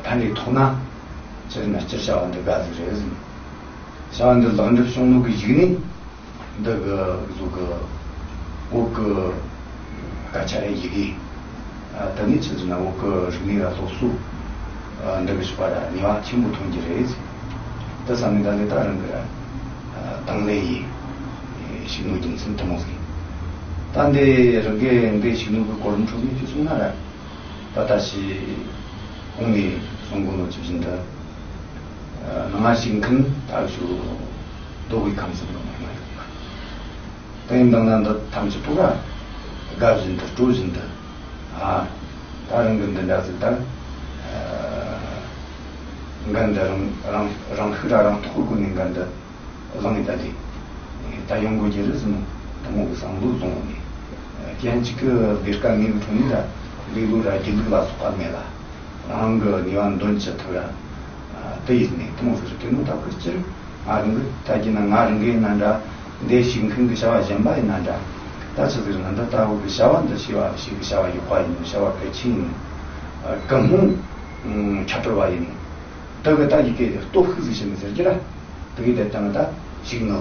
ཕན་འབྲས་ཐོག་ན། སྤྱིར་ན་སྤྱིར་བྱ་བ་འདི་དགའ་ཟིག་རེད་ཟིན། བྱ་བ་འདི་ལེགས་འགྲུབ་བྱུང་ནོ་གི་གཞུག་ནས། འདི་གི་གཟུགས་ཀྱི་བོད་ཀྱི་སྐད་ཆ་རེ་ཡི་གེ། ཨ། དེ་ནས་ཆི་ཟེར་ན་བོད་ཀྱི་རིག་གནས་ལ་སློབ་གསོ། ཨ། འདི་གི་ཕྱོགས་པ་ར་ནུས་པ་ཆེན་པོ་ཐོན་གྱི་རེད། དེ་བསམ་ནས་ད་ལས་ད་རང་གི་ར་དང་ལེན་ཡིན་ཞིག་ནོ་རྒྱུ་མཚན་དེ་མོ་ཟིག་ད་འདི་རང་གི་འདི་ཞིག་ནོ་གི་གོ་རིམ་ཁྲོད་ནས་ཅིག་གསུངས་ན་ར། ད་ལྟ་ཞིག་གོང་ནས་གསུང་གོ་ནོ་ཇི་བཞིན་དུ། ནང་ཞུགས་མཁན་ད་ཞུ་རྡོ་དབུས་ཁམས་གསུམ་གི་མི་སྣ་ཡོད་པ། དེ་ཡིན་དང་ན་འདི་ཐམས་ཅད་པོ་ག་དགའ་བཞིན་དུ་སྤྲོ་བཞིན་དུ། ཨ། ད་རང་གི་འདི་འདྲ་ཟིག་ད། འགན་འདི་རང་རང་རང་ཤུགས་ར་རང་ཐོག་གི་སྒོ་ནས་འགན་འདི། བཟང་ངེ་ད་ལས། ད་ཡོང་སྒོ་རྒྱུ་རེད་ཟིན་ནོ། དེ་མོ་གི་བསམ་བློ་བཟུང་ནས། རྐྱེན་གཅིག་གི་ལས་ཀ་ངེས་ཀྱི་ཐོག་ནས་ད་ལས་ལུགས་ར་སྒྱིད་ལུག་ལ་སོགས་པ་མེད་ལ། རང་གི་ནུས་པ་འདོན་ཅི་ཐུབ་ར། དེ་ཡིན་ནས་དེ་མོ་ཟིག་རེད་དེ་ནོ། ད་གི་སྤྱིར་ང་རང་གི་ད་རྒྱུ་ན་ང་རང་གི་ན་འདྲ་འདི་ཞིག་མཁན་གི་བྱ་བ་གཞན་པ་ཡིན་ན་འདྲ། ད་ཆི་ཟིག་རེད་ན་འདི་ལྟ་བུ་གི་བྱ་བ་འདི་ཞིག་བ་ཞིག་གི་བྱ་བ་ཡག་པ་ཡིན་ནོ། བྱ་བ་གལ་ཆེན་ཡིན་ནོ། ཀུན་སློང་ཁྱད་པར་བ་ཡིན་ནོ། ད་གི་ད་ཡི་གེ་སྟོབས་ཤུགས་ཟིག་བྱེད་མི་ཟེར་གྱི་ར། དེ་གི་དེ་ལྟ་ན་ད་ཞིག་ནོ།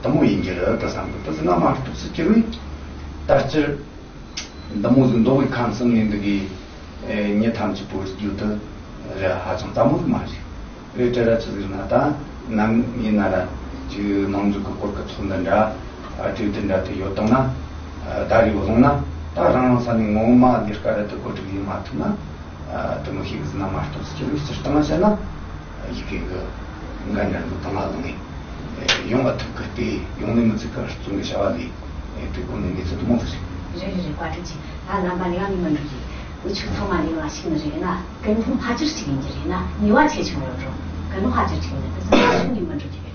དེ་མོ་ཡིན་གྱི་རེད་ད་བསམ་གི། དེ་ཟིན་ན་མ་གཏོགས་སུ་གྱུར་བས། ད་སྤྱིར་འདི་མོ་ཟིག་མདོ་དབུས་ཁམས་གསུམ་ནས་འདི་གི་མྱི་ཐམས་ཅད་པོ་རྒྱུད་དུ་རེད། ཧ་ཅང་རྩ་མོ་ཟིག་མ་རེད། རེད་དྲ་ར་ཆི་ཟིག་ན་ད་ནམ་ཡིན་ན་ར་ཅིག་མང་གཙོ་གི་སྐོར་གི་ཚོགས་འདུ་འདྲ་གྲོས་བསྡུར་འདྲ་དེ་ཡོད་དང་ན། ད་རེས་བཟུང་ན་ད་རང་རང་ས་ནས་ངོ་མ་ལས་ཀ་ར་དེ་གོ་སྒྲིག་ཡེད་མ་ཐུབ་ན། དེ་མོ་ཞིག་ཟིན་ན་མ་གཏོགས་སྤྱིར་སྤྱིར་བཏང་བཤད་ན། ཡི་གེ་གི་འགན་འདྲ་འདུག་དང་ང་ལ་ནི་ཡོང་བ་ཐུབ་གི་སྟེ་ཡོང་ནི་མི་ཚིག་གི་རྩོམ་གི་བྱ་བ་ལས་དེ་ཀུན་ནས་གནས་ཚུལ་དུ་མོ་ཟིག་རེད། རེད་རེད་རེད། བཀའ་དྲིན་ཆེ། ད་རྣམ་པ་ལས་ཀ་ནི་མི་འགྲོ་གི། འུ་ཆོ་ཚང་མ་ལས་ཀ་ཞིག་ནི་རེད་ན་ཀུན་སློང་ཕལ་ཆེར་གཅིག་ཡིན་གྱི་རེད་ན་ནུས་པ་ཆེ་ཆུང་ཡོད་འགྲོ། ཀུན་སློང་ཕལ་ཆེར་གཅིག་ཡིན་གྱི་རེད། དེ་ཚོ་ཕལ་ཆེར་ནི་མི་འགྲོ་གི་རེད།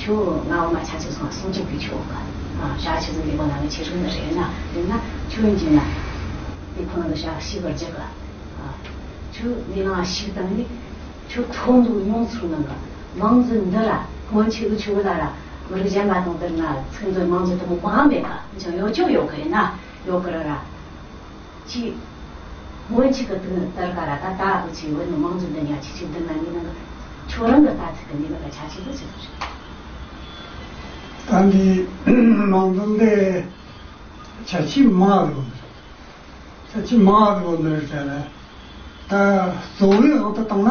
ཁྱོད་ང་འོ་མ་ཆ་ཆེ་སོང་སུང་ཅིག་གི་ཆོག་ག་ཞག་ཆེ་ཟིག་ལས་པ་ན་ང་ཆེ་རིག་ནི་རེད་ན་རེད་ན་ཁྱོད་ཡིན་གྱི་ན་དེ་ཁོ་ན་གི་ཞག་ཤི་བར་རྒྱག་ག་ཁྱོད་ནི་ང་ཤི་དང་ནི། ཁྱོད་ཁྲོམ་དུ་མྱོང་ཚུལ་ནང་གི་མང་ཚོགས་འདི་ལ་སྔོན་ཆད་ཀྱི་ཆོས་ལ་ར་མི་རིགས་གཞན་པ་དང་བསྡུར་ན་ཚིག་མཛོད་མང་ཚོགས་དུ་མོ་མང་བས་ཀ་ཅང་ཡོད་ཅོག་ཡོད་གི་རེད་ན་ཡོད་གི་ར་ར། ཅི། སྔོན་ཆད་ཀྱི་དུས་ནི་ལྟར་ཀ་ར་ད་ད་འུ་ཆི་བོད་ནི་མང་ཚོགས་འདི་ཉག་ཆི་ཆི་བསྡུར་ན་ནི་ནང་གི་ཁྱོད་རང་གི་ལྟ་ཚུལ་གི་ནི་མི་ལ་ཆ་ཆི་ལ་ཆི་ལ་རེད། ད་འདི་མང་ཚོགས་འདི་ཆ་ཆི་མང་རུ། ཁྱད་ཆོས་མང་བ་གི་ལོ་འདིར་ཟེར་ན། ད་གཙོ་བོའི་དབང་དུ་བཏང་ན།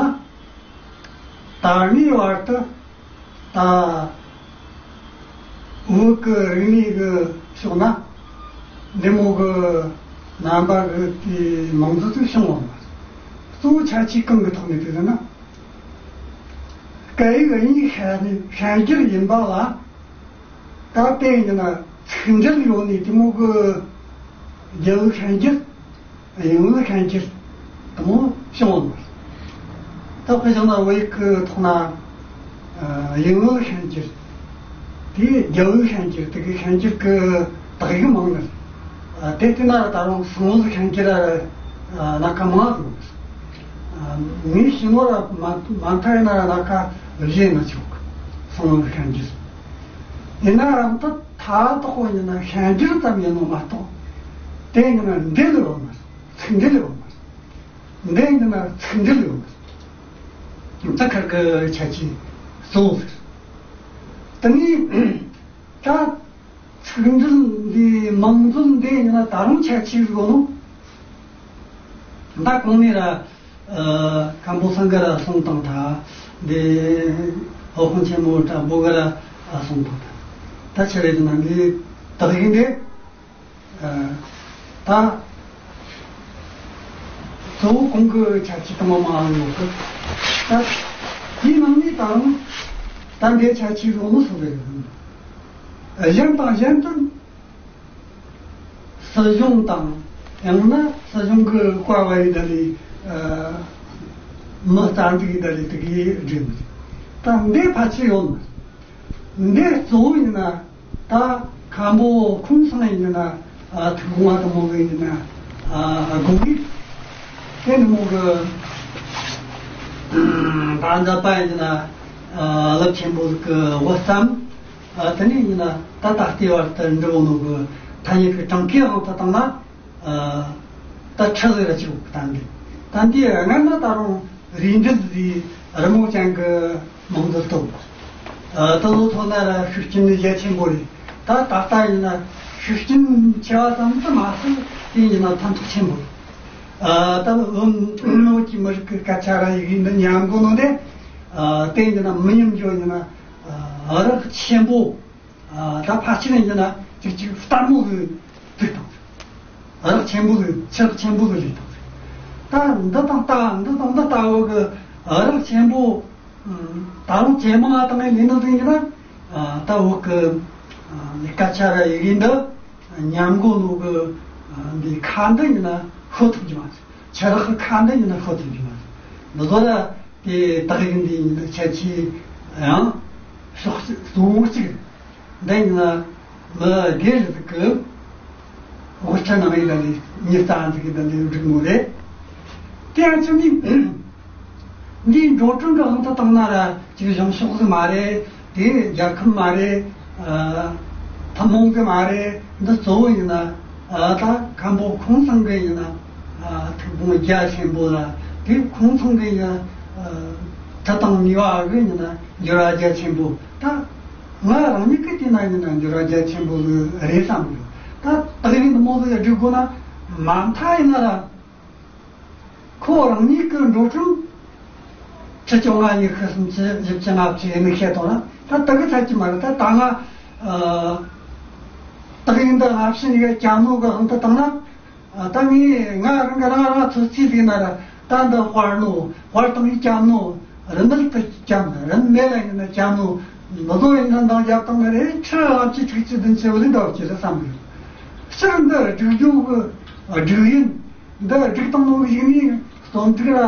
ད་ངའི་བར་དུ་ད་བོད་ཀྱི་རིག་གནས་ཀྱི་ཕྱོགས་ན་འདི་མོ་གི་རྣམ་པ་གི་དེ་མང་ཚོགས་ཚོས་བྱུང་བ་མ་རེད། གཙོ་བོ་ཁྱད་ཆོས་གང་གི་ཐོག་ནས་དེ་ཟེར་ན། སྐད་ཡིག་གཉིས་ཤན་ཤན་སྦྱར་ཡིན་པ་ལ། ད་དེ་ཡིན་ན་ཚིག་འགྲེལ་ཡོད་ནི་དེ་མོ་གི་རྒྱ་ཡིག་ཤན་སྦྱར། དབྱིན་ཡིག་ཤན་སྦྱར་དེ་མོ་བྱུང་བ་མ་རེད། ད་དཔེ་བཞག་ན་བོད་ཡིག་གི་ཐོག་ན་དབྱིན་ཡིག་ཤན་སྦྱར། དེ་རྒྱ་ཡིག་ཤན་སྦྱར་དེ་གི་ཤན་སྦྱར་གི་དག་ཡིག་མང་ནི་རེད། དེ་དེ་ན་ད་རུང་སང་ཡིག་ཤན་སྦྱར་སྣ་ཁ་མང་ཟིག་ཡོད། ངས་ཤེས་ནོ་ར་མ་མ་མཐའ་ཡིན་ན་ར་སྣ་ཁ་བཞི་ཡིན་ན་ཆོག་གི་སང་ཡིག་ཤན་སྦྱར། ཡིན་ན་རང་ད་ད་དོག་པོ་ཡིན་ན་ཤན་སྦྱར་ཙམ་ཡིན་ནོ་མ་གཏོགས། དེ་ཡིན་ན་འདི་ལ་ཡོད་མ་རེད། ཚིག་འདི་ལ་ཡོད་མ་རེད། འདི་ཡིན་ན་ཚིག་འདི་ལ་ཡོད་མ་རེད། ད་ཁར་གི་ཁྱད་ཆོས་གཙོ་བོ་ཟེར། དེ་ནས་ད་ཚིག་འབྲུ་འདི་མང་འབྲུ་འདི་ཡིན་ན་ད་རུང་ཁྱད་ཆོས་ཡོད་ནོ། ད་གོང་ནས་ར་ཨ་མཁན་པོ་སེང་གེ་ར་གསུངས་བཏང་ཐལ། འདི་ཨོ་ཧོང་ཆེན་མོ་དྲ་འབོ་གི་ར་གསུངས་བཏང་ཐལ། ད་ཆི་རེད་ཟེར་ན་འདི་དག་ཡིག་འདི་ཨ་ད་གཙོ་བོ་གོང་གི་ཁྱད་ཆོས་དང་མ་མ་ཡོང་གི། ད་དེའི་ནང་ནས་ད་རུང་ད་འདི་ཁྱད་ཆོས་ཡོད་ནོ་སོགས་རེད། གཞན་དང་གཞན་དུ། སྲིད་གཞུང་དང་ཡང་ན་སྲིད་གཞུང་གི་བཀའ་བ་ཡི་ད་ལས་མི་རྩ་འཛུགས་ཡི་ད་ལས་དེ་གའི་སྒྲིག་ད་འདི་ཕལ་ཆེར་ཡོད་མ། འདི་གཙོ་བོ་ཡིན་ན་ད་མཁན་པོ་ཁོང་ཚང་ཡིན་ན་ཐུགས་དགོངས་དང་མོ་གི་ཡིན་ན་དགོངས་ཡིག་དེ་ནི་མོ་གི་ད་འདི་པ་ཡིན་ན་རླབས་ཆེན་པོ་གི་བུ་བརྩམས། ཨ་དེ་ནས་ཡིན་ན་ད་ད་ལྟའི་བར་དུ་འབྲི་འོང་ནོ་གི་ཐ་སྙད་ཀྱི་གྲངས་ཀའི་དབང་དུ་བཏང་ན། ཨ་ད་ཁྲི་ཟིག་ར་ཅིག་ད་འདི་ད་འདི་སྔ་ན་ད་རུང་རིགས་འགྲེ་ཟིག་རི་མོ་ཅན་གྱི་མིང་ཟིག་བཏགས། ཨ་ད་ལོ་ཐོག་ན་ར་ཤུགས་རྐྱེན་ནི་རྒྱ་ཆེན་པོ་རེད། ད་ད་ལྟ་ཡིན་ན་ཤུགས་རྐྱེན་ཆེ་བ་ཙམ་དུ་མ་ཟད་དེ་ཡིན་ན་ཕན་ཐོགས་ཆེན་པོ་རེད། ཨ་ད་ལོ་བོད་ཀྱི་མི་རིགས་ཀྱི་སྐད་ཆ་ར་ཡི་གེ་འདི་ཉམས་གོ་ནོ་དེ། ཨ་དེ་ཡིན་ན་མི་ཉམས་རྒྱུ་ཡིན་ན། ཨ་རག་ཆེན་པོ། ཨ་ད་ཕལ་ཆེར་ཡིན་ན་ཅིག་ཅིག་ལྟད་མོ་གི་དུག་དང་། ཨ་རག་ཆེན་པོ་གི་ཆག་ཆེན་པོ་གི་ལས་དང་། ད་འདི་དང་ལྟ་འདི་དང་འདི་ལྟ་བུ་གི་ཨ་རག་ཆེན་པོ། ད་རུང་ཇེ་མང་ང་བཏང་ཡིན་ནི་ཟིག་ཡིན་ན། ད་བོད་གི་ལས་ཀ་ཆ་ར་ཡི་གེ་འདི་ཉམས་གོ་ནོ་གི་འདི་ཁ་འདི་ཡིན་ན་ཤོད་ཐུབ་ཀྱི་མ་རེད། ཆ་རག་གི་ཁ་འདི་ཡིན་ན་ཤོད་ཐུབ་ཀྱི་མ་རེད། འདི་ཚོ་ལ། དེ་དག་ཡིག་འདི་ཡིན་ན་ཁྱད་ཆོས་ཡང་ཕྱོགས་གཅིག་གཙོ་བོ་གཅིག་རེད། འདི་ཡིན་ན་མི་སྒེར་ཟིག་གི་དབུ་ཁྲིད་ནང་ཡིན་ན་ལས་མྱི་རྩ་འཛུགས་ཡིན་ན་ལས་འགྲིག་མོ་རེད། དེ་ཡང་ཆུ་འདི་འདིའི་འགྲོ་གྲོན་གྱི་དབང་དུ་བཏང་ན་ར་ཅིག་གཞུང་ཕྱོགས་ཟིག་མ་རེད། དེ་རྒྱལ་ཁབ་མ་རེད། ཨ་ཐུན་མོང་གི་མ་རེད། འདི་གཙོ་བོ་ཡིན་ན་ཨ་ད་མཁན་པོ་ཁོང་ཚང་གི་ཡིན་ན་ཨ་ཐུགས་དགོངས་རྒྱ་ཆེན་པོ་ལ། དེ་ཁོང་ཚང་གི་ཡིན་ན་ཨ་ད་དང་ནུས་པ་གི་ཡིན་ན་འགྱུར་བ་རྒྱ་ཆེན་པོ། ད་ང་རང་ཉིད་ཀྱི་དེ་ན་ཡིན་ན་འགྱུར་བ་རྒྱ་ཆེན་པོ་ལ་རེད་བསམ་གི། ད་དག་ཡིག་འདི་མོ་ལ་སྒྲིག་དགོས་ན་མ་མཐའ་ཡིན་ན་ར། ཁོ་རང་ཉིད་ཀྱི་འགྲོ་གྲོན་ཁྲི་བཅོ་ལྔ་ཉི་ཤུ་སུམ་ཅུ་བཞི་བཅུ་ལྔ་བཅུ་ཡིན་ནི་བཤད་དོ་ན། ད་དེ་གི་ཚད་ཀྱི་མ་རེད། ད་ད་ང་ཨ་དག་ཡིག་འདི་ལྔ་བཅུ་ཉི་ཤུ་ཀྱང་ནོ་གི་དབང་དུ་བཏང་ན། ཨ་ད་ངས་ང་རང་གི་རང་རང་ཚོད་རྩིས་ཟིག་ན་ར། ད་འདི་དཔར་ནོ་དཔར་བཏང་ཡིག་ཀྱང་ནོ་རིན་མེད་དུ་ཀྱང་རིན་མེད་ལ་ཡིན་ན་ཀྱང་ནོ་འདི་ཚོ་ཡིན་ན་འདང་རྒྱབ་བཏང་ན་རེད། ཁྲི་ལྔ་བཅུ་དྲུག་ཅུ་བདུན་ཅུ་བ་ལས་འདའ་བ་ཅི་རེད་བསམ་གི། སྤྱིར་འདི་སྒྲིག་རྒྱུ་གི་སྒྲིག་ཡིན། འདི་སྒྲིག་སྟངས་ནོ་གཞུག་ནས་རྩོམ་སྒྲིག་ར།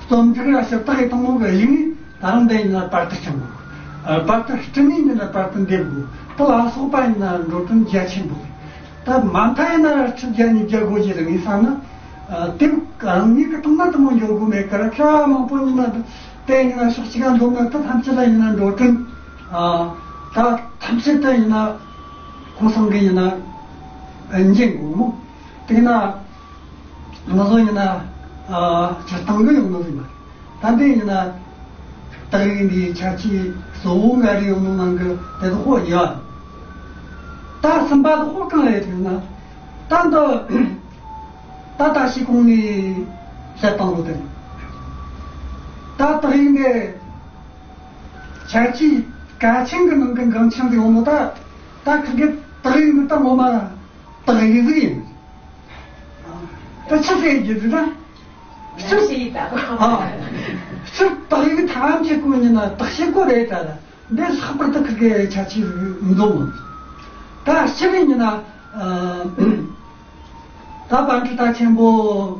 རྩོམ་སྒྲིག་ར་ཞིབ་བརྟག་ཡི་སྟངས་ནོ་གི་གཞུག་ནས་ད་རུང་འདི་ཡིན་ན་པར་དུ་བྱུང་དགོས། པར་དུ་སྤྲིན་ནས་ཡིན་ན་པར་དུ་འདེབས་དགོས། དེ་ལ་སོགས་པ་ཡིན་ན་འགྲོ་གྲོན་རྒྱ་ཆེན་པོ་རེད། ད་མ་མཐའ་ཡིན་ན་ར་ཁྲི་བརྒྱ་ཉིས་བརྒྱ་དགོས་ཀྱི་རེད་ངས་བསམ་ན། དེ་རང་ཉིད་ཀྱི་སྟེང་ན་དེ་མོ་འགྱོ་དགོས་མེད་ཀི་ར། ཁ་མང་པོ་ཡིན་ན་དེ་ཡིན་ན་ཕྱོགས་གཅིག་ག་འདོམས་ན་དེ་ཐམས་ཅད་ལ་ཡིན་ན་འགྲོ་གྲོན་ད་ཐམས་ཅད་དུ་ཡིན་ན་ཁོང་ཚང་གི་ཡིན་ན་འཇལ་དགོས་མོ། དེ་ན་ང་ཚོ་ཡིན་ན་ཨ་སྤྱིར་བཏང་གི་ཡོང་ནོ་ཟིག་མ་རེད། ད་འདི་ཡིན་ན་དག་ཡིག་འདིའི་ཆ་ཆེ་གཙོ་བོ་ང་རེ་ཡོང་ནོ་ནང་གི་དེ་ཚོ་ཧོ་ཡ། ད་གསུམ་པ་དེ་ཧོ་གང་རེད་ཟེར་ན། ད་འདི་ད་ད་ཤི་གོང་ནས་བཤད་བཏང་ལོ་དེ་རེད། ད་དག་ཡིག་འདི་ཆ་ཆེ་གལ་ཆེན་གི་ནང་གི་འགངས་ཆེན་ཟིག་ཡོང་ནོ། ད་ད་ཁི་གི་དག་ཡིག་འདི་ད་ངོ་མ་དག་ཡིག་ཟིག་ཡིན། ད་ཆི་ཟེར་རྒྱུ་དེ་ད། ཞིག་ཡིན་ད། ཨ། སྤྱིར་བཏང་ཡིག་ཐམས་ཅད་ཀུན་ཡིན་ན་བརྟག་དཔྱད་ཀུན་རེད་ད། འདི་ལྷག་པར་དུ་ཁི་གེ་ཆ་ཆེ་མི་འདུག་ད་སྤྱིར་ཡིན་ན། ཨ། ད་པཎ་ཌི་ཏ་ཆེན་པོ་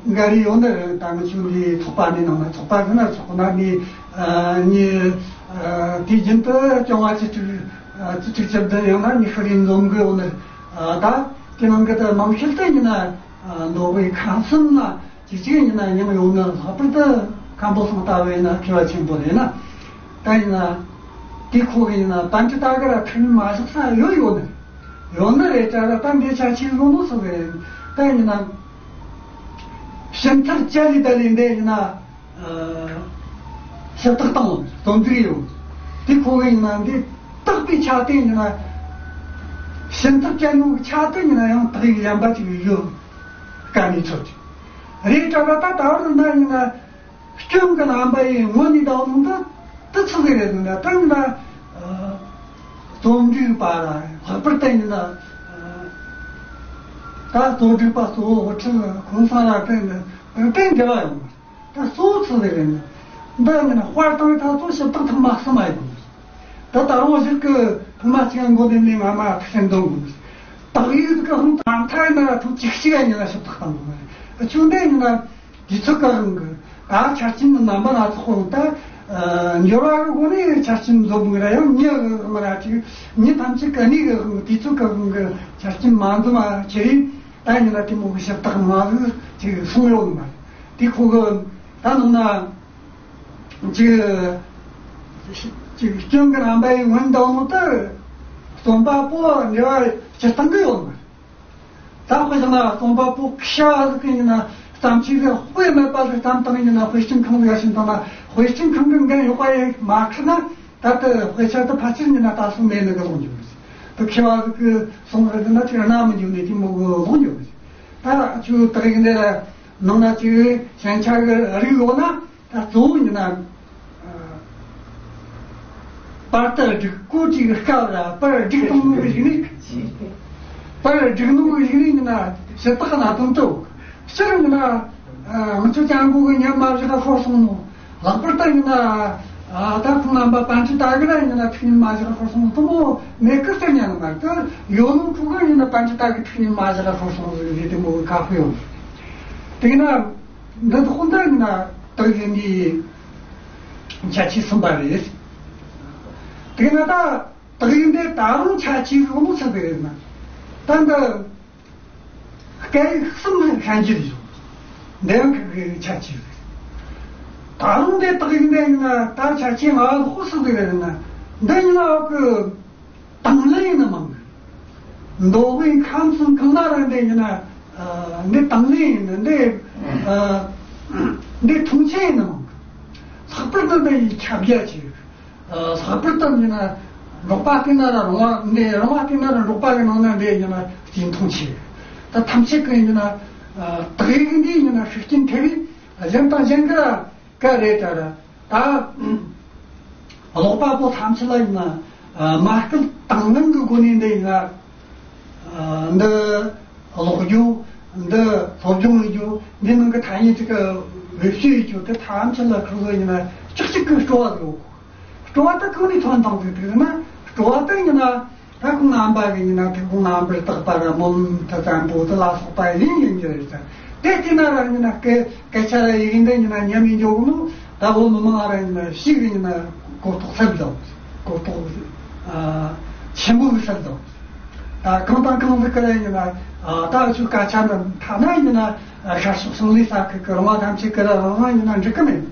འགའ་རེ་ཡོད་ནི་རེད། ད་ང་ཆུང་འདི་ཚོགས་པ་འདི་ནང་ན་ཚོགས་པ་ཟེར་ན་ཚོགས་པ་ནི་ཨ་ནི་ཨ་དུས་རྒྱུན་དུ་བཅོ་ལྔ་བཅུ་དྲུག་ཨ་བཅུ་དྲུག་བཅུ་བདུན་ཡང་ན་ཉི་ཤུ་རེ་འཛོམས་གི་ཡོད་ནི་རེད། ཨ་ད་དེ་ནང་གི་ད་མང་ཤོས་དེ་ཡིན་ན་ཨ་མདོ་དབུས་ཁམས་གསུམ་ན་གཅིག་གཅིག་ཡིན་ན་མྱིང་ཡོད་ནི། ལྷག་པར་དུ་མཁན་པོ་སངས་ལྟ་བུ་ཡིན་ན་མཁས་པ་ཆེན་པོ་རེད་ན། ད་ཡིན་ན་དེ་ཁོ་གི་ཡིན་ན་པཎ་ཌི་ཏ་གི་ར་ཁྲིམས་མ་བཞག་ས་ཡོད་ཡོད་ནི། ཡོད་ནི་རེད་དྲ་ར། ད་འདི་ཆ་ཆེ་ལོ་ནོ་སོ་རེད། ད་ཡིན་ན་ཕྱི་མཐར་བཅར་ལས་ད་ལས་འདི་ཡིན་ན། ཞིབ་བརྟག་བཏང་རྩོམ་སྒྲིག་ཡོད། དེ་ཁོ་གི་ཡིན་ན་འདི་བརྟག་པའི་ཆ་དེ་ཡིན་ན། ཕྱི་མཐར་བཅར་ནོ་གི་ཆ་དེ་ཡིན་ན་ཡང་དག་ཡིག་གཞན་པ་ཅིག་ཡོད། དཀའ་གནད་ཚོད་ཅིག་རེད་དྲ་ར། ད་ད་བར་ན་ཡིན་ན། སྐྱོན་གྱི་རྣམ་པ་ཡི་ངོ་ནས་ལྡང་ནོ་འདི་དེ་ཚོ་གི་རེད་འདུག་ན། དེ་ཡིན་ན་རྩོམ་སྒྲིག་པ་ལ་ལྷག་པར་དུ་ཡིན་ན། ད་རྩོམ་སྒྲིག་པ་གཙོ་བོ་དབུ་ཁྲིད་གོང་ས་ལ་དེ་འདི་དེ་འབྲེལ་བ་ཡོང་བ། ད་གཙོ་བོ་ཚོ་གི་རེད་འདུག་འདི་ཡིན་ན་དཔར་བཏང་ད་ཚོ་ཞིབ་བརྟག་ཐེངས་མ་གསུམ་མ་ཡིན་པ། ད་ད་རུང་གཞུག་གི་ཐེངས་མ་གཅིག་མགོ་འདེམས་ནས་ང་མ་ཐུགས་སེམས་འདོན་དགོས། དག་ཡིག་གི་ཧང་དང་མཐའ་ཡིན་ན་ཐུགས་གཅིག་གཅིག་ཡིན་ན་ཞིབ་བརྟག་བཏང་དགོས། ཆུང་དེ་ཡིན་ན། དུས་ཚོད་ཀྱི་དབང་གིས་ད་ཆ་རྐྱེན་རྣམ་པ་སྣ་ཚོགས་ཡོང་སྟེ། འགྱུར་བ་གི་སྒོ་ནས་ཆ་རྐྱེན་འཛོམས་གི་ར། ཡང་མྱི་གི་དབང་ར་ཅིག་མྱི་ཐམས་ཅད་ཀྱི་གནས་གི་དབང་གིས་དུས་ཚོད་ཀྱི་དབང་གིས་ཆ་རྐྱེན་མ་འཛོམས་པ་ཁྱེར་རེ། ད་ཡིན་ན་དེ་མོ་གི་ཞིབ་བརྟག་མ་གི་ཅིག་སོང་ཡོད་མ་རེད། དེ་ཁོ་གི་ད་ནང་ན་ཅིག་ཅིག་སྐྱོན་གི་རྣམ་པ་ཡི་སྔོན་འདང་མོ་དེ་རྩོམ་པ་པོ་འབྲེལ་བ་སྤྱིར་བཏང་གི་ཡོད་མ་རེད། ད་དཔེ་བཞག་ན་རྩོམ་པ་པོ་ཁྱི་བ་ཟིག་གི་ཡིན་ན་བརྩམས་ཆོས་ཟིག་དཔེ་མེད་པ་ཟིག་བརྩམས་བཏང་ཡིན་ན། དཔེ་སྐྲུན་ཁང་ཟིག་ཕྱིན་བཏང་ན། དཔེ་སྐྲུན་ཁང་གི་འགན་ཡོད་པ་ཡིན་མ་ཁུར་ན། ད་ལྟ་དཔེ་ཆ་དེ་ཕལ་ཆེར་ཡིན་ན་ད་སོང་མེད་ནི་གི་ལོག་འགྱོ་གི། དེ་ཁྱི་བ་ཟིག་གི་སོང་རེད་ན་ཁྱི་རྣ་མི་འགྱོ་ནི་དེ་མོ་གི་ལོག་འགྱོ་གི། ད་ཁྱོད་དག་ཡིག་འདི་ལ་ནང་ན་ཅིག་ཞན་ཆ་གི་རིགས་ཡོད་ན། ད་གཙོ་བོ་ཡིན་ན། པར་དེ་སྒྲིག་གོ་ཅིག་སྐབས་ལ་པར་སྒྲིག་གཏོང་ནོ་གི་གཞུག་ནས། པར་སྒྲིག་ནོ་གི་གཞུག་ནས་ཡིན་ན་ཞིབ་བརྟག་གནད་དོན་དུ། སྤྱིར་ཡིན་ན། ང་ཚོ་སྤྱང་པོ་གི་ཉམས་མ་བཞག་ཤོར་སོང་ནོ། ལྷག་པར་དུ་ཡིན་ན། ད་ཁོང་རྣམ་པ་པཎ་ཆེན་ལྟ་གི་ལ་ཡིན་ན་ཐུགས་ཉམས་མ་བཞག་ཤོར་སོང་ནོ། དེ་མོ་མེད་ཀི་ཟེར་ཉན་མ་རེད། ཡོད་ནོ་ཁོ་གི་ཡིན་ན་པཎ་ཆེན་ལྟ་གི་ཐུགས་ཉམས་མ་བཞག་ཤོར་སོང་ཟེར་གི་དེ་མོ་གི་ཁ་ཕོ་ཡོང་། དེ་ན། འདི་དག་འདི་ཡིན་ན་དག་ཡིག་འདིའི་ཆ་ཆེ་གསུམ་པ་རེད། དེ་ན་ད་དག་ཡིག་འདི་ད་རུང་ཆ་ཆེ་གི་མོ་ཚུལ་དེ་ཡིན་ན། ད་འདི་སྐད་ཡིག་གསུམ་ལ་ཤན་གྱི་ཡོད། འདི་ཡང་གི་ཆ་ཆེ་རེད། ད་རུང་འདི་དག་ཡིག་འདི་ཡིན་ན་ད་ཆ་ཆེ་ང་ལ་ཧོ་སུ་དེ་ཡིན་ན། འདི་ཡིན་ན་འོག་གི་དང་ལེན་ཡིན་ན་མང་གི། མདོ་དབུས་ཁམས་གསུམ་གང་ན་ར་འདི་ཡིན་ན། ཨ། འདི་དང་ལེན་ཡིན་ན་འདི། ཨ། འདི་མཐོང་ཆེན་ཡིན་ན་མང་གི། ལྷག་པར་དུ་འདི་ཡི་ཁྱབ་རྒྱ་ཆེ། ཨ། ལྷག་པར་དུ་ཡིན་ན་འབྲོག་པ་སྟེང་ན་ར་རོང་བ། འདི་རོང་བ་སྟེང་ན་ར་འབྲོག་པ་གི་ནང་ན་འདི་ཡིན་ན་སྤྱིར་མཐོང་ཆེ། ད་ཐམས་ཅད་ཀྱི་ཡིན་ན། ཨ། དག་ཡིག་འདི་ཡིན་ན་ཤུགས་རྐྱེན་ཐེབས་པས་གཞན་དང་གཞན་གྱི་སྐད་རེད་དྲ་ར། ད་ཀློག་པ་པོ་ཐམས་ཅད་ལ་ཡིན་ན། ཨ། མ་སྐུལ་དང་ལེན་གྱི་སྒོ་ནས་འདི་ཡིན་ན། ཨ། འདི་ཀློག་རྒྱུ། འདི་སློབ་སྦྱོང་ཡེད་རྒྱུ། འདི་ནང་གི་ཐ་སྙད་ཅིག་གི་བེད་སྤྱོད་ཡེད་རྒྱུ་དེ་ཐམས་ཅད་ལ་ཁོ་ཚོ་ཡིན་ན་ཅིག་ཅིག་གི་སྤྲོ་བ་ཡོད། སྤྲོ་བ་དེ་གང་ནས་ཐོན་བཏང་ཟིག་དེ་ན། སྤྲོ་བ་དེ་ཡིན་ན། ད་ཁོང་རྣམ་པ་གི་ཡིན་ན་ཐུགས་དགོངས་རྣམ་པར་དག་པ་ར་སྨོན་ལམ་དེ་ཙམ་པོ་དེ་ལ་སོགས་པ་ཡིན་ཡིན་གྱི་རེད་ཟེར། དེ་བལྟས་ན་ར་ཡིན་ན་སྐད་སྐད་ཆ་ར་ཡིན་འདི་ཡིན་ན་ཉམས་ཡིན་འཇོག་གི་མོ། ད་བོད་མི་མང་ར་ཡིན་ན་ཞིག་ཡིན་ན་གོ་རྟོགས་ཟབ་དང་། གོ་རྟོགས་ཆེན་པོ་གི་ཟབ་དང་། ད་གང་དང་གང་ཟིག་གི་ར་ཡིན་ན། ད་ཆུ་སྐད་ཆ་འདི་ཐ་ན་ཡིན་ན་ཤར་ཕྱོགས་ཞིང་ལས་ས་ཁུལ་གི་རོང་བ་ཐམས་ཅད་གི་ར་རང་རང་ཡིན་ན་འགྲིག་གི་མེད།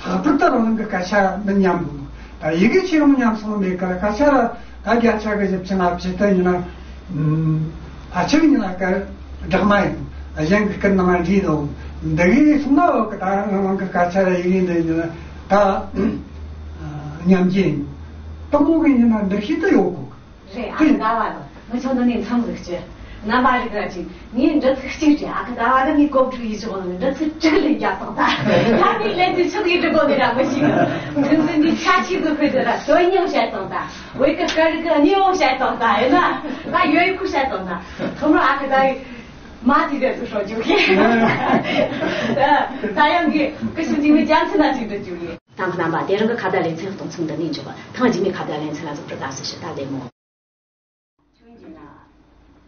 ལྷག་པར་དུ་རང་གི་སྐད་ཆ་མི་ཉམས་དགོས། ད་ཡི་གེ་ཆེ་རུང་ཉམས་སོང་མེད་ཀ། སྐད་ཆ་ད་བརྒྱ་ཆ་གི་བཞི་བཅུ་ལྔ་བཅུ་དེ་ཡིན་ན། ཨ། ཕལ་ཆེར་ཡིན་ན་སྐད་སྦྲགས་མ་ཡིན། གཞན་གི་སྐད་ནང་ང་འདྲེས་འདུག་འདི་གི་སོང་ན་འོག་གི་ད་རང་གི་སྐད་ཆ་ཡི་གེ་འདི་ཡིན་ན་ད་ཉམས་ཀྱི་ཡིན། དང་པོ་གི་ཡིན་ན་འདི་ཤེས་དུ་ཡོད་དགོས། རེད། ཨ་ཁུ་ཟླ་བ་ལགས། ངི་ཆོ་འདི་ནས་མཚམས་ཟིག་བཅད། རྣམ་པ་རིག་ར་ཅིག་ངས་འདྲི་ཚིག་གཅིག་དྲིས། ཨ་ཁུ་ཟླ་བ་ད་ངས་གོ་སྒྲིག་ཡིད་ཆོག་ནི་འདྲི་ཚིག་དྲུག་ལས་རྒྱབ་བཏང་ད། ད་ངས་ལན་དུ་ཆུ་ཡིས་འདྲི་གོ་ནི་ར་མི་ཤེས་གི། ཁོང་ཚོས་འདི་ཆ་ཆེ་གི་ཁུལ་དུ་ར་དོན་སྙིང་བཤད་བཏང་ད། བོད་ཀྱི་སྐད་རིགས་ཀྱི་གནས་བབ་བཤད་བཏང་ད། ཡིན་ན་ད་ཡོད་ཡོད་ཁུལ་བཤད་བཏང་ད། ཐོག་མར་ཨ་ཁུ་ཟླ་བའི་མ་དེ་ག་ཚོད་ཧྲོ་རྒྱུག་གི། ད་ཡང་གི་ཀི་ཤུ་འཇིགས་མེད་རྒྱལ་མཚན་ན་ཅིག་འདྲི་རྒྱུ་ཡིན། དང་པོ་རྣམ་པ་དེ་རིང་གི་ཁ་བརྡ་ལེ་ཚན་གཏོང་མཚམས་འདི་ནས་འཇོག་ཐེངས་རྗེས་མའི་ཁ་བརྡ་ལེ་ཚན་ལ་འཛུགས་སྐྲུན་དགའ་བསུ་ཞུ། ད་བདེ་མོ། ཆུང་ཡིན་ན་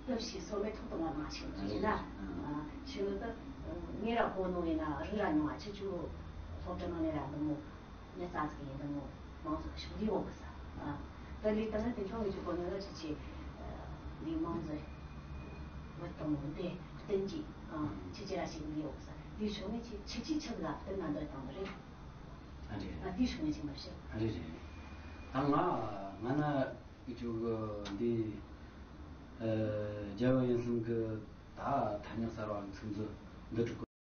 སྟབས་ཤིག་སོ་མའི་ཐོག་ཏུ་མ་མ་ཤེས་ཀྱི་ཡིན་ན། ཆུང་ད་ངེད་ར་གོ་ནོ་ཡིན་ན་རི་ར་ཉུང་བ་ཆུ་ཆུ་སློབ་གྲྭ་ནང་ནས་ར་འདི་མོ་ཉི་ཙག་ཟིག་ཡིན་འདི་མོ་མང་ཚོགས་ཤོག་ལི་འོང་གི་ས། ད་ལི་ད་ན་དེ་ཆུང་གི་ཆུ་གོ་ནོ་ལ་ཆུ་ཆི་འདི་མང་ཚོགས་བུད་དང་མོ་འདི་བསྟན་གྱི་ཆུ་ཆི་ར་ཤིག་ལི་འོང་གི་ས། དེ་ཆུང་ངི་ཆི་ཆི་ཆི་ཆི་ལ་བསྟན་ན་འདོད་དང་རེད། ཨ་རེད། ང་དེ་ཆུང་ངི་ཆི་མ་བཤད། ཨ་རེད་རེད། ད་ང་ང་ན། ཨི་ཅུ་གི་འདི་ རྒྱལ་བ་ཡིད་བཞིན་གྱི་ད་ཐ་སྙད་གསར་བ་གི་ཚིག་མཛོད་འདི་སྒྲིག་